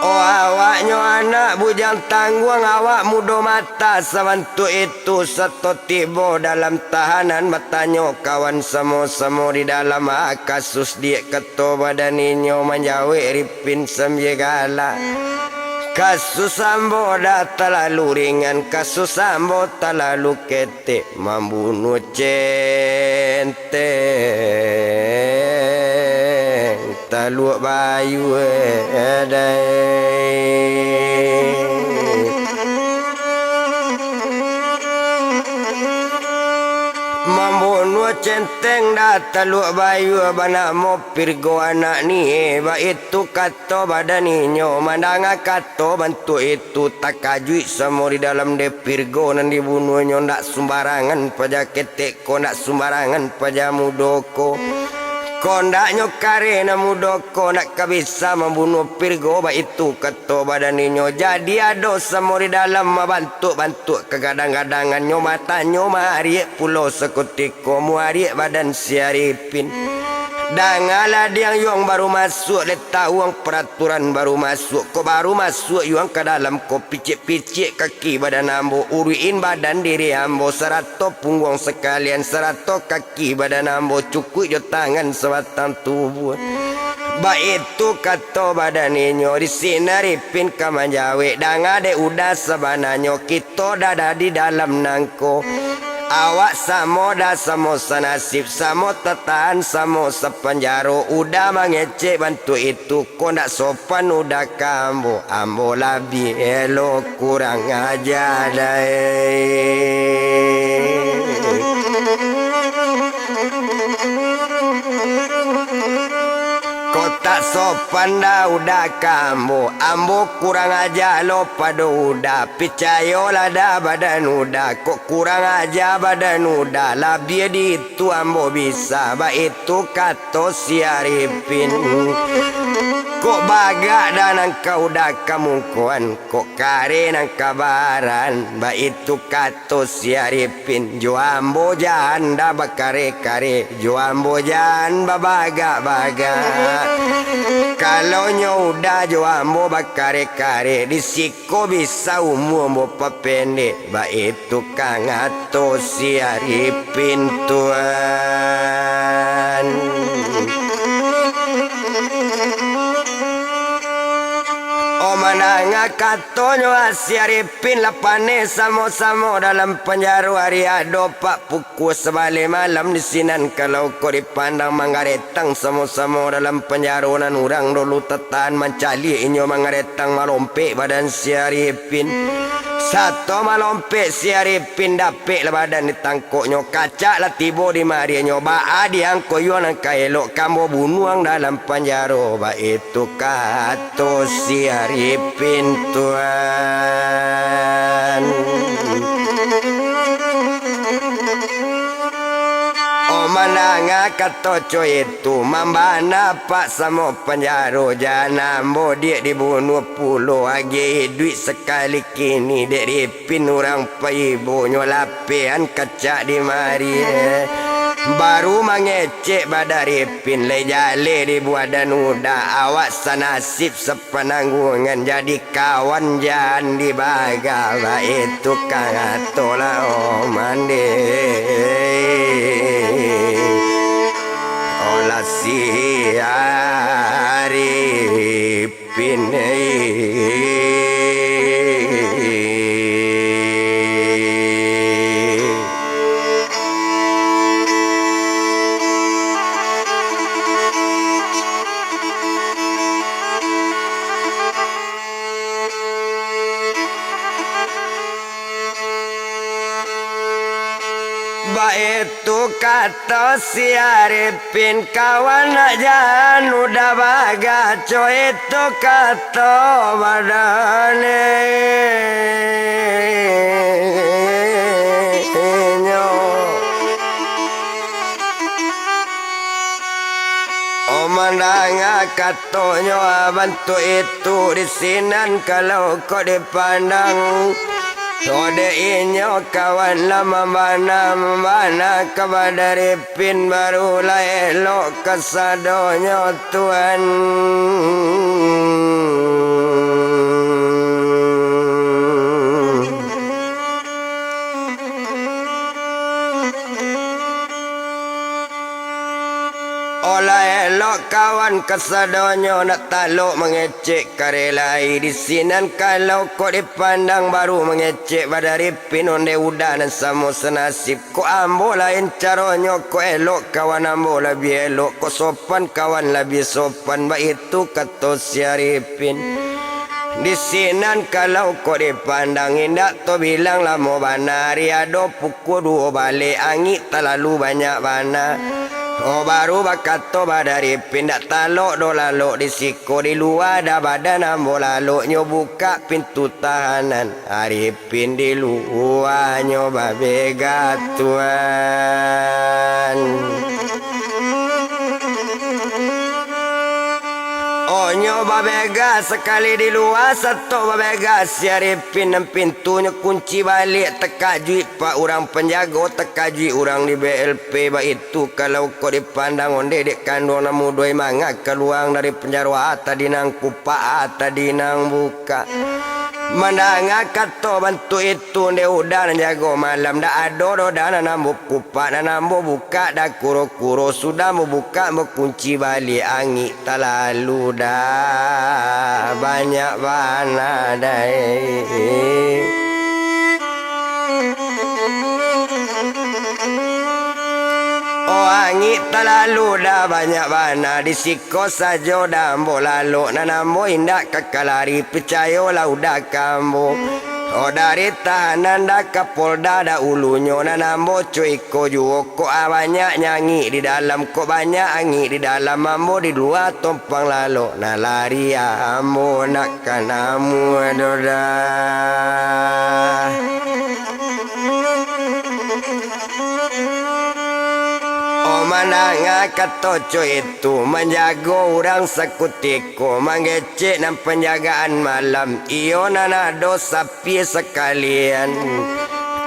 Oh, awaknyo anak bujang tangguang, awak mudo mata sabantuak itu, sato tibo dalam tahanan, batanyo kawan samo-samo di dalam, ah, kasus diak, kato badan inyo, manjawek Ripin sambia galak. Kasus ambo dah talalu ringan, kasus ambo talalu ketek, mambunuah centeng Taluak Bayua, eh, dai. Mambunuah centeng dah Taluak Bayua, banamo Pirgo anak ni, eh, baitu kato badan inyo, mandanga kato bantuak itu, takajuik samo di dalam dek Pirgo nan dibunuahnyo, ndak sumbarangan paja ketek ko, ndak sumbarangan paja mudo ko. Ko ndak nyo kareh nan mudo ko, ndak ka bisa mambunuah Pirgo, baitu kato badan inyo. Jadi ado samo di dalam mabantuak-bantuak kagadang-gadangannyo, matanyo maariak pulo sakutiko, muariak badan si Arifin. Dangalah diang, yuang baru masuak, dek tawuang paraturan baru masuak, kok baru masuak yuang ka dalam ko, picik-picik kaki badan ambo, uruikin badan diri ambo, sarato pungguang sakalian, sarato kaki badan ambo, cukuik jo tangan sabatang tubuah. Baitu kato badan inyo, di sinan Ripin ka manjawek, danga dek Uda, sabananyo kito dah, dah di dalam nangko. Awak samo dah, samo sanasib, samo tatahan, samo sapanjaro. Uda mangecek bantuak itu, ko ndak sopan Uda ka ambo. Ambo labiah elok kurang aja, dai. Ko tak sopan dah Uda ka ambo. Ambo kurang aja lo pado Uda. Picayolah dah badan Uda, kok kurang aja badan Uda, labiah di itu ambo bisa, baitu kato si Arifin. Kok bagak dah nan ka Uda kamungkoan, kok kareh nan ka baran, baitu kato si Arifin. Jo ambo jan dah bakareh-kareh, jo ambo jan babagak-bagak. Kalau nyo Uda jo ambo bakareh-kareh, di siko bisa umua ambo papendek, baitu kato si Arifin, Tuan. Oh, mandanga katonyo si Arifin, lah paneh samo-samo dalam panjaro, ari ado pak pukua sabaleh malam di sinan. Kalau kok dipandang, manggaretang samo-samo dalam panjaro nan urang dulu tatahan mancaliak inyo, manggaretang malompek badan si Arifin. Sato malompek si Arifin, dapek lah badan ditangkoknyo, kacak lah tibo di mariahnyo, baa diang ko yuang nan ka elok, ka ambo bunuang dalam panjaro, baitu kato si Arifin, Tuan. Oh, mandanga kato co itu, mambana pak samo panjaro, jan ambo diak dibunuah pulo, agiah iduik sakali kini dek Ripin urang paibo, nyo lapehan kacak di mariah. Baru mangecek badan Ripin, lai jaleh di badan Uda, awak sanasib sa- pananggungan, jadi kawan jan dibaga, baitu katolah, oh, mande. Olah si Arifin, eh. Baitu Kato si Arifin, kawan nak jan udah bagaco itu kato badaninyo. Oh, mandanga katonyo, ah, bantuak itu di sinan kalau kok dipandang. Dek inyo kawan lah mambana, mambana ka Badaripin, barulah elok kasadonyo tuan. Olah elok kawan kasadonyo, nak talok mangecek kareh lai. Di sinan kalau kok dipandang, baru mangecek Badaripin, ondeh uda nan samo sanasib. Kok ambo lain caronyo, kok elok kawan ambo labiah elok, kok sopan kawan labiah sopan, baitu kato si Arifin. Di sinan kalau kok dipandang, indak tabilang lamo bana, ari ado pukua duo baleh, angik talalu banyak bana. Oh, baru bakato Badaripin, indak talok doh lalok di siko, di lua dah badan ambo lalok, nyo bukak pintu tahanan. Arifin di luanyo babega tuan. Onyo babega sakali di lua, sato babega si Arifin, nan pintunyo kunci baliak. Takajuik pak urang panjago, takajuik urang di B L P, baitu kalau kok dipandang, ondeh dek kanduang nan mudo manga kaluang dari panjaro, ah, tadi nan kupak, ah, tadi nan bukak. Mandanga kato bantuak itu, ondeh uda nan jago malam, ndak ado doh dah nan ambo kupak, nan ambo bukak dah kuro-kuro, sudah ambo bukak, ambo kunci baliak, angik talalu dah banyak bana dai. Oh, angik talalu dah banyak bana, di siko sajo dah ambo lalok, nan ambo indak ka kalari, picayolah uda ka ambo. Oh, dari tahanan dah ka Polda dahulunyo, nan ambo co iko juo, kok ah banyak nyangik di dalam, kok banyak angik di dalam, ambo di lua tompang lalok, nan lari ah ambo nak ka namuah doh dah. Oh, mandanga kato co itu, manjago urang sakutiko, manggecek nan panjagaan malam, iyo nan ado sapia sakalian.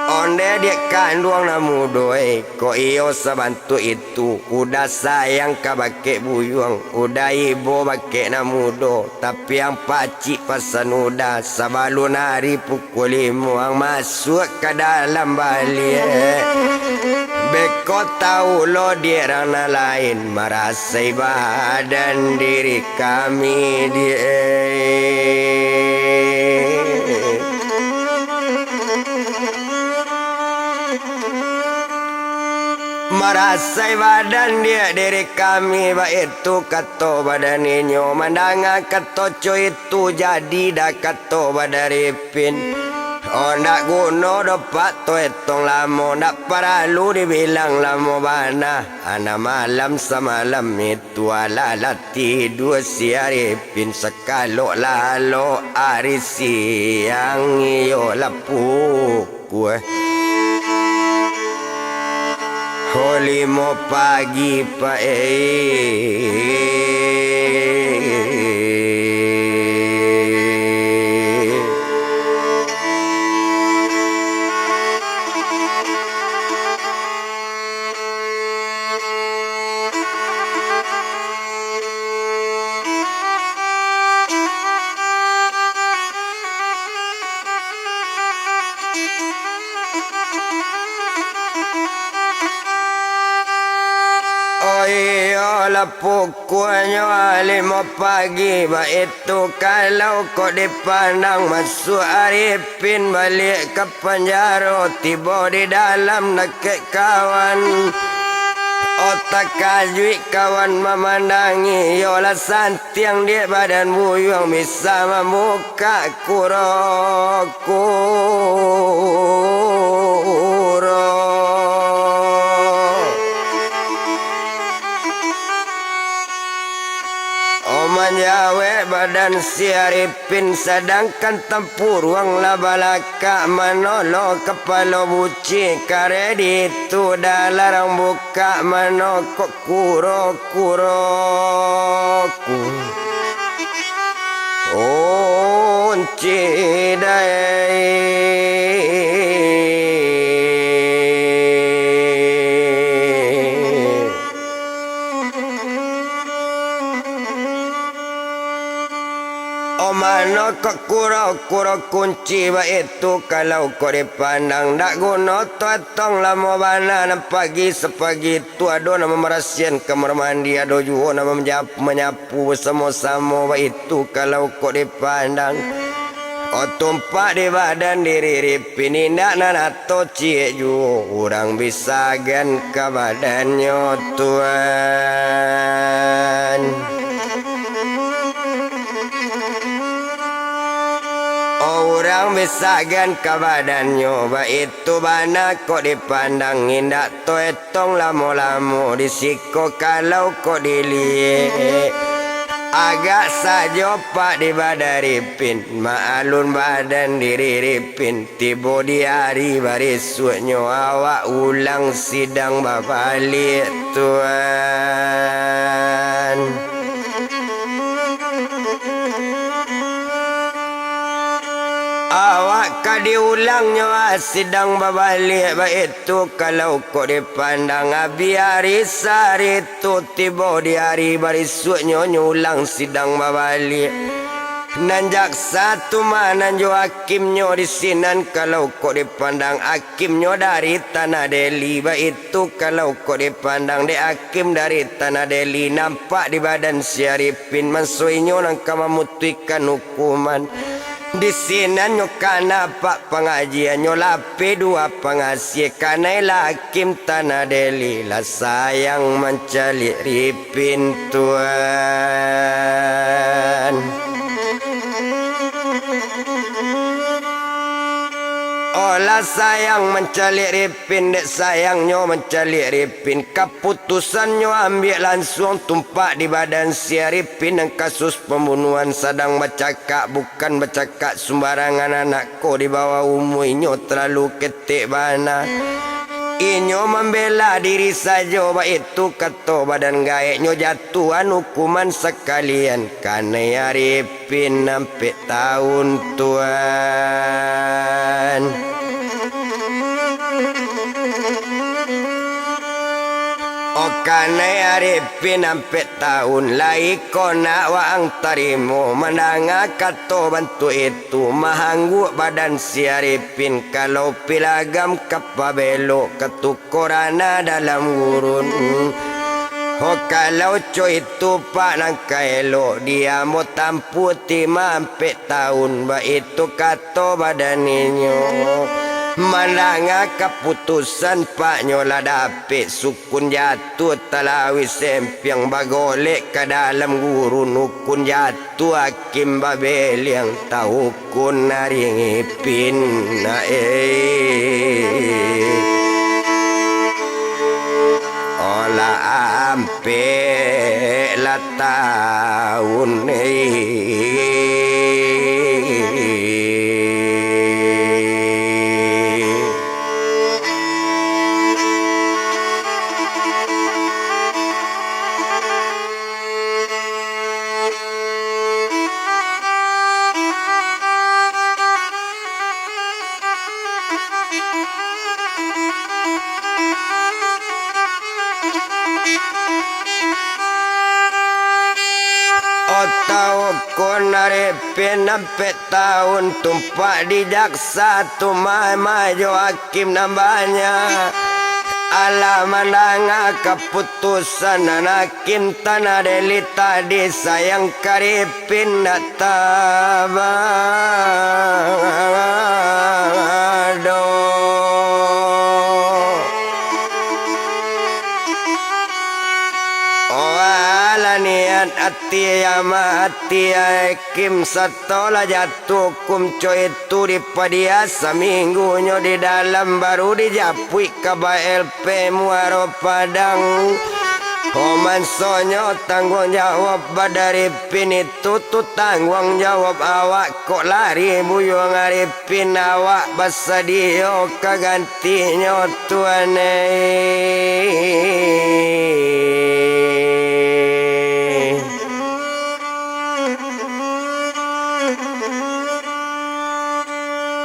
Ondeh dek kanduang nan mudo, eh, kok iyo sabantuak itu, uda sayang ka bakeh buyuang, uda ibo bakeh nan mudo, tapi ang pacik pasan uda, sabalun ari pukua limo ang masuak ka dalam baliak. Beko tau lo dek rang nan lain, marasai badan diri kami dek. Marasai badan dek diri kami, baitu kato badaninyo, mandanga kato co itu, jadi dah kato Badaripin. Oh, ndak guno doh pak tu etong lamo, ndak paralu dibilang lamo bana. Ana malam samalam itu alah lah tidua si Arifin, sakalok lalok ari siang iyo lah pukua ho limo pagi, Pak, eh. Oh iyolah, pukuanyo limo pagi, baitu kalau kok dipandang, masuak Arifin baliak ka panjaro, tibo di dalam dakek kawan. Oh takajuik kawan mamandangi, iyolah santiang dek badan buyuang bisa mamukak kuro-kuro. Manjawek badan si Arifin, sadangkan tampuruang lah balakak, mano lo kapalo buci, kareh di itu dalarang bukak, mano kok kuro-kuroku. Unci dai. O mano kok kuro-kuro kunci baitu, kalau kok dipandang dak guno tu etong lamo bana, nan pagi sapagi tu ado nan mambarasiahan kamar mandi, ado juo nan manja-, manyapu basamo-samo baitu, kalau kok dipandang. O tumpak di badan diri Ripin, indak nan ato ciek juo, urang bisagan ka badannyo, Tuan. O urang bisagan ka badannyo, baitu bana kok dipandang, indak taetong lamo-lamo di siko kalau kok diliek. Agak sajo pak di badan Ripin, maalun badan diri Ripin, tibo di ari barisuaknyo awak ulang sidang babaliak, Tuan. Awak ka diulangnyo, ah, sidang babaliak baitu, kalau kok dipandang, abih ari sari tu tibo di ari barisuaknyo, nyo ulang sidang babaliak. Nan jaksa tu mah nan jo hakimnyo di sinan, kalau kok dipandang, hakimnyo dari Tanah Deli baitu, kalau kok dipandang dek hakim dari Tanah Deli, nampak di badan si Arifin, manso inyo nan ka mamutuihkan hukuman. Di sinan nyo kana pak pangajian, nyo lapeh dua pangasie, kanai lah hakim Tanah Deli, lah sayang mancaliak Ripin, Tuan. Olah sayang mancaliak Ripin, dek sayangnyo mancaliak Ripin, kaputusannyo ambiak lansuang tumpak di badan si Arifin nan kasus pambunuahan, sadang bacakak, bukan bacakak sumbarangan, anak ko di bawah umua inyo talalu ketek bana. Inyo mambela diri sajo, baitu kato badan gaeknyo, jatuahan hukuman sakalian kanai Arifin ampek taun, Tuan. O kanai Arifin ampek taun, lai ko nak waang tarimo, mandanga kato bantuak itu, mahangguk badan si Arifin, kalau pilagam ka pabelok, ka tuko ranah dalam gurun. Ho, kalau co itu pak nan ka elok, di ambo tampuah ti mah ampek taun, baitu kato badan inyo. Mandanga kaputusan paknyo lah dapek, sukun jatuah talawih sempiang, bagolek ka dalam gurun, ukun jatuah hakim babeliang, tahukun Arifin, eh. Olah ampek lah taun, eh. Otak ukun Arifin ampek taun, tumpak di jaksa tu mah, mah jo hakim nan banyak. Alah mandanga kaputusan nan hakim Tanah Deli tadi, sayang ka Arifin ndak taba doh. Oh, alah niat ati, amah ati, ai Kim, sato lah jatuah hukum co itu dipadiah saminggunyo di dalam, baru dijapuik ka ba-L P Muaro Padang. Ho mansonyo tangguang jawab Badan Ripin itu tu tangguang jawab awak, kok lari buyuang Aripin awak basadio ka gantinyo tuan eh.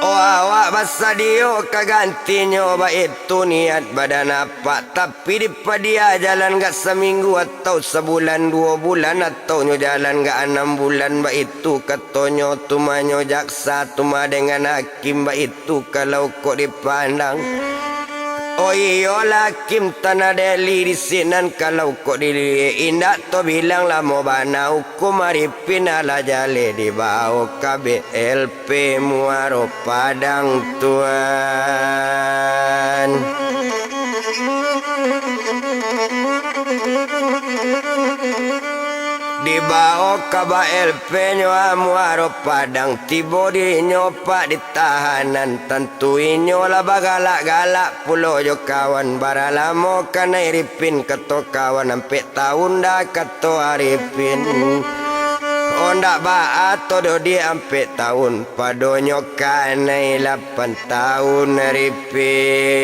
Oh, awak basadio ka gantinyo, baitu niat badan apak, tapi dipadia jalan gak saminggu atau sabulan, duo bulan, atau nyo jalan gak anam bulan, baitu katonyo tumanyo jaksa tuma dengan hakim, baitu kalau kok dipandang. Oh iyolah, hakim Tanah Deli di sinan kalau kok diliek, indak tabilang lamo bana hukum Aripin alah jaleh dibao ka B L P Muaro Padang tuan. Dibao ka B L P nyo Muaro Padang, tibo di nyo pak di tahanan, tantu inyo lah bagalak-galak pulo jo kawan. Bara lamo kanai Ripin, kato kawan, ampek taun dah, kato Aripin. Ondak baa to doh di ampek taun, padonyo kanai lapan taun Ripin.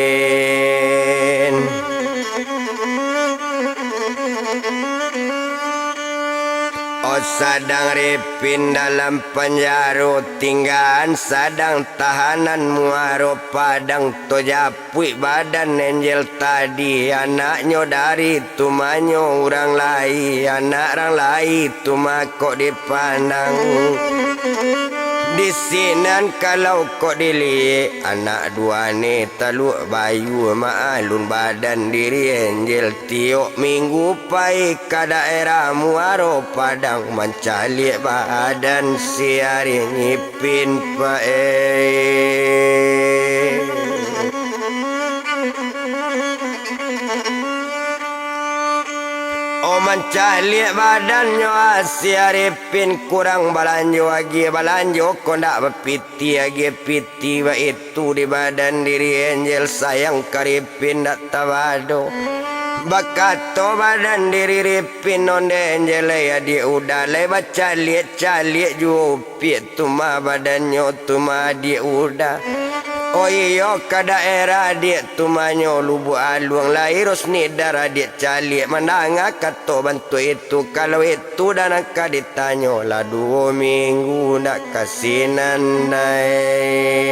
Oh, sadang Ripin dalam panjaro, tinggaan sadang tahanan Muaro Padang, tajapuik badan Enjel tadi, anaknyo dari tumanyo urang lai, anak rang lai tu mako dipandang. Di sinan kalau kok diliek, anak duane Taluk Bayu maalun badan diri Enjel. Tiok minggu pai ka daerah Muaro Padang mancaliak badan si Aripin pae. Oh, mancaliak badannyo si Aripin, kurang balanjo agiah balanjo, kondak bapiti agiah piti, baitu di badan diri Enjel, sayang ka Ripin dak tabado. Bakato badan diri Ripin, onde Enjel lai adiak Uda, lai bacaliak-caliak juo upiak tu mah badannyo tu mah adiak Uda. Oh iyo, ka daerah adiak tu mahnyo Lubuak Aluang, lai Rosni Dar adiak caliak, mandanga kato bantuak itu, kalau itu dan angka ditanyo, lah duo minggu ndak ka sinan dai.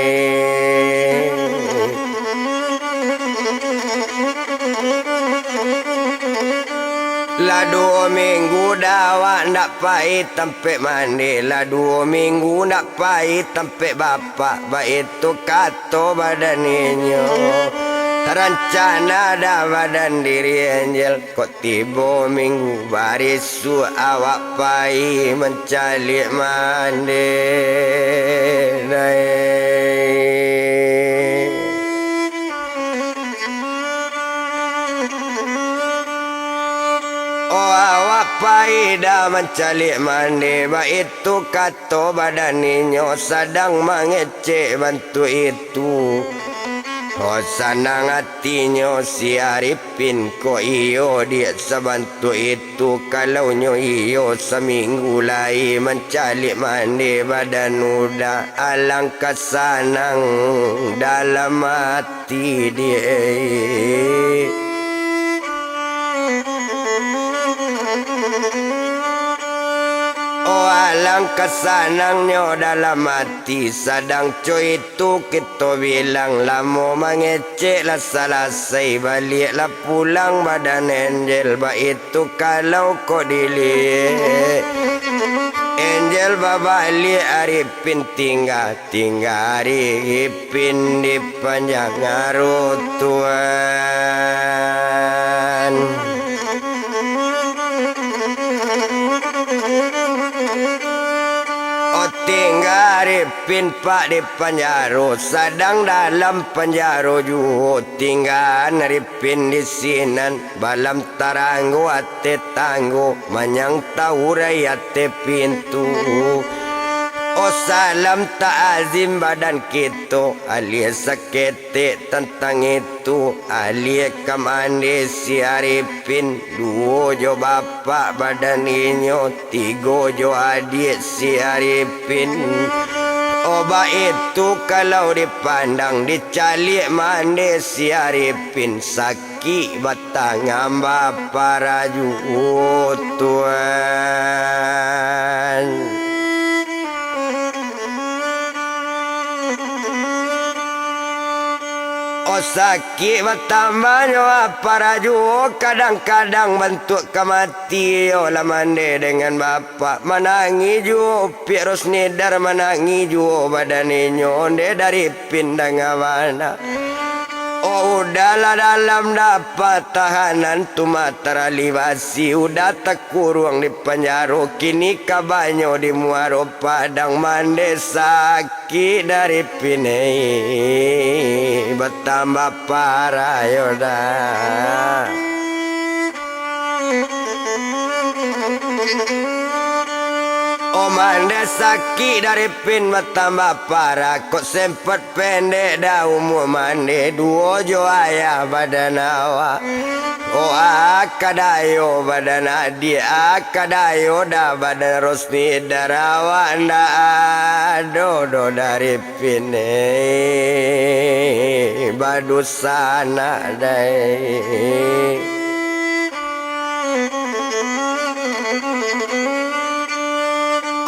Lah duo minggu dah awak ndak pai tampek mandi, lah duo minggu ndak pai tampek bapak, baitu kato badan inyo. Rancana dah badan diri Enjel, kok tibo minggu barisuak awak pai mancaliak mandi. Oh, awak pai dah mancaliak mandi, baitu kato badan inyo, sadang mangecek bantuak itu. Oh, sanang atinyo si Aripin, kok iyo diak sabantuak itu, kalau nyo iyo saminggu lai mancaliak mandi badan Uda, alangkah sanang dalam ati. Ti di. Oh, alangkah sanangnyo dalam ati, sadang co itu kito bilang, lamo mangecek lah salasai, baliaklah pulang badan Enjel, baitu kalau kok diliek. Enjel babaliak, Aripin tingga. Tingga Aripin di panjang aro tuan. Oh, tingga Aripin pak di panjaro, sadang dalam panjaro juo. Tinggaan Aripin di sinan, balam taranggo ateh tanggo, manyang taurai ateh pintu. Oh, salam ta'azim badan kito, alie saketek tantang itu, alie ka mande si Arifin, duo jo bapak badan inyo, tigo jo adiak si Arifin. Oh, baitu kalau dipandang, dicaliak mande si Arifin, sakik batangam baparajuo, Tuan. Oh, sakik batambahnyo baparajuo, kadang-kadang bantuak ka mati yo lah mande dengan bapak. Manangih juo Piak Rosnidar, manangih juo badan inyo, onde dari pindang abana. Oh, udahlah dalam dapa tahanan tu mah taralibasi, udah takuruang di panjaro, kini kabanyo di Muaro Padang, mande sakik dari pinei batambah parah yo dah. Oh, mande sakik dari pin batambah parah, kok sempat pendek dah umua mande, duo jo ayah badan awak. Oh, akadayo badan adiak, akadayo dah badan Rosnidar, awak ndak ado doh dari pinei badusanak dai.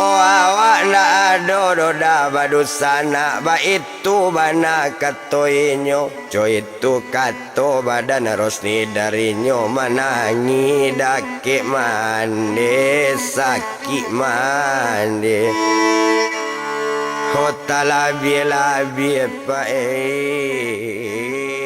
Oh, awak ndak ado doh dah badusanak, baitu bana kato inyo. Co itu kato badan Rosnidar, inyo manangih dakek mande, sakik mande. Ho talabiah-labiah, Pak, eh.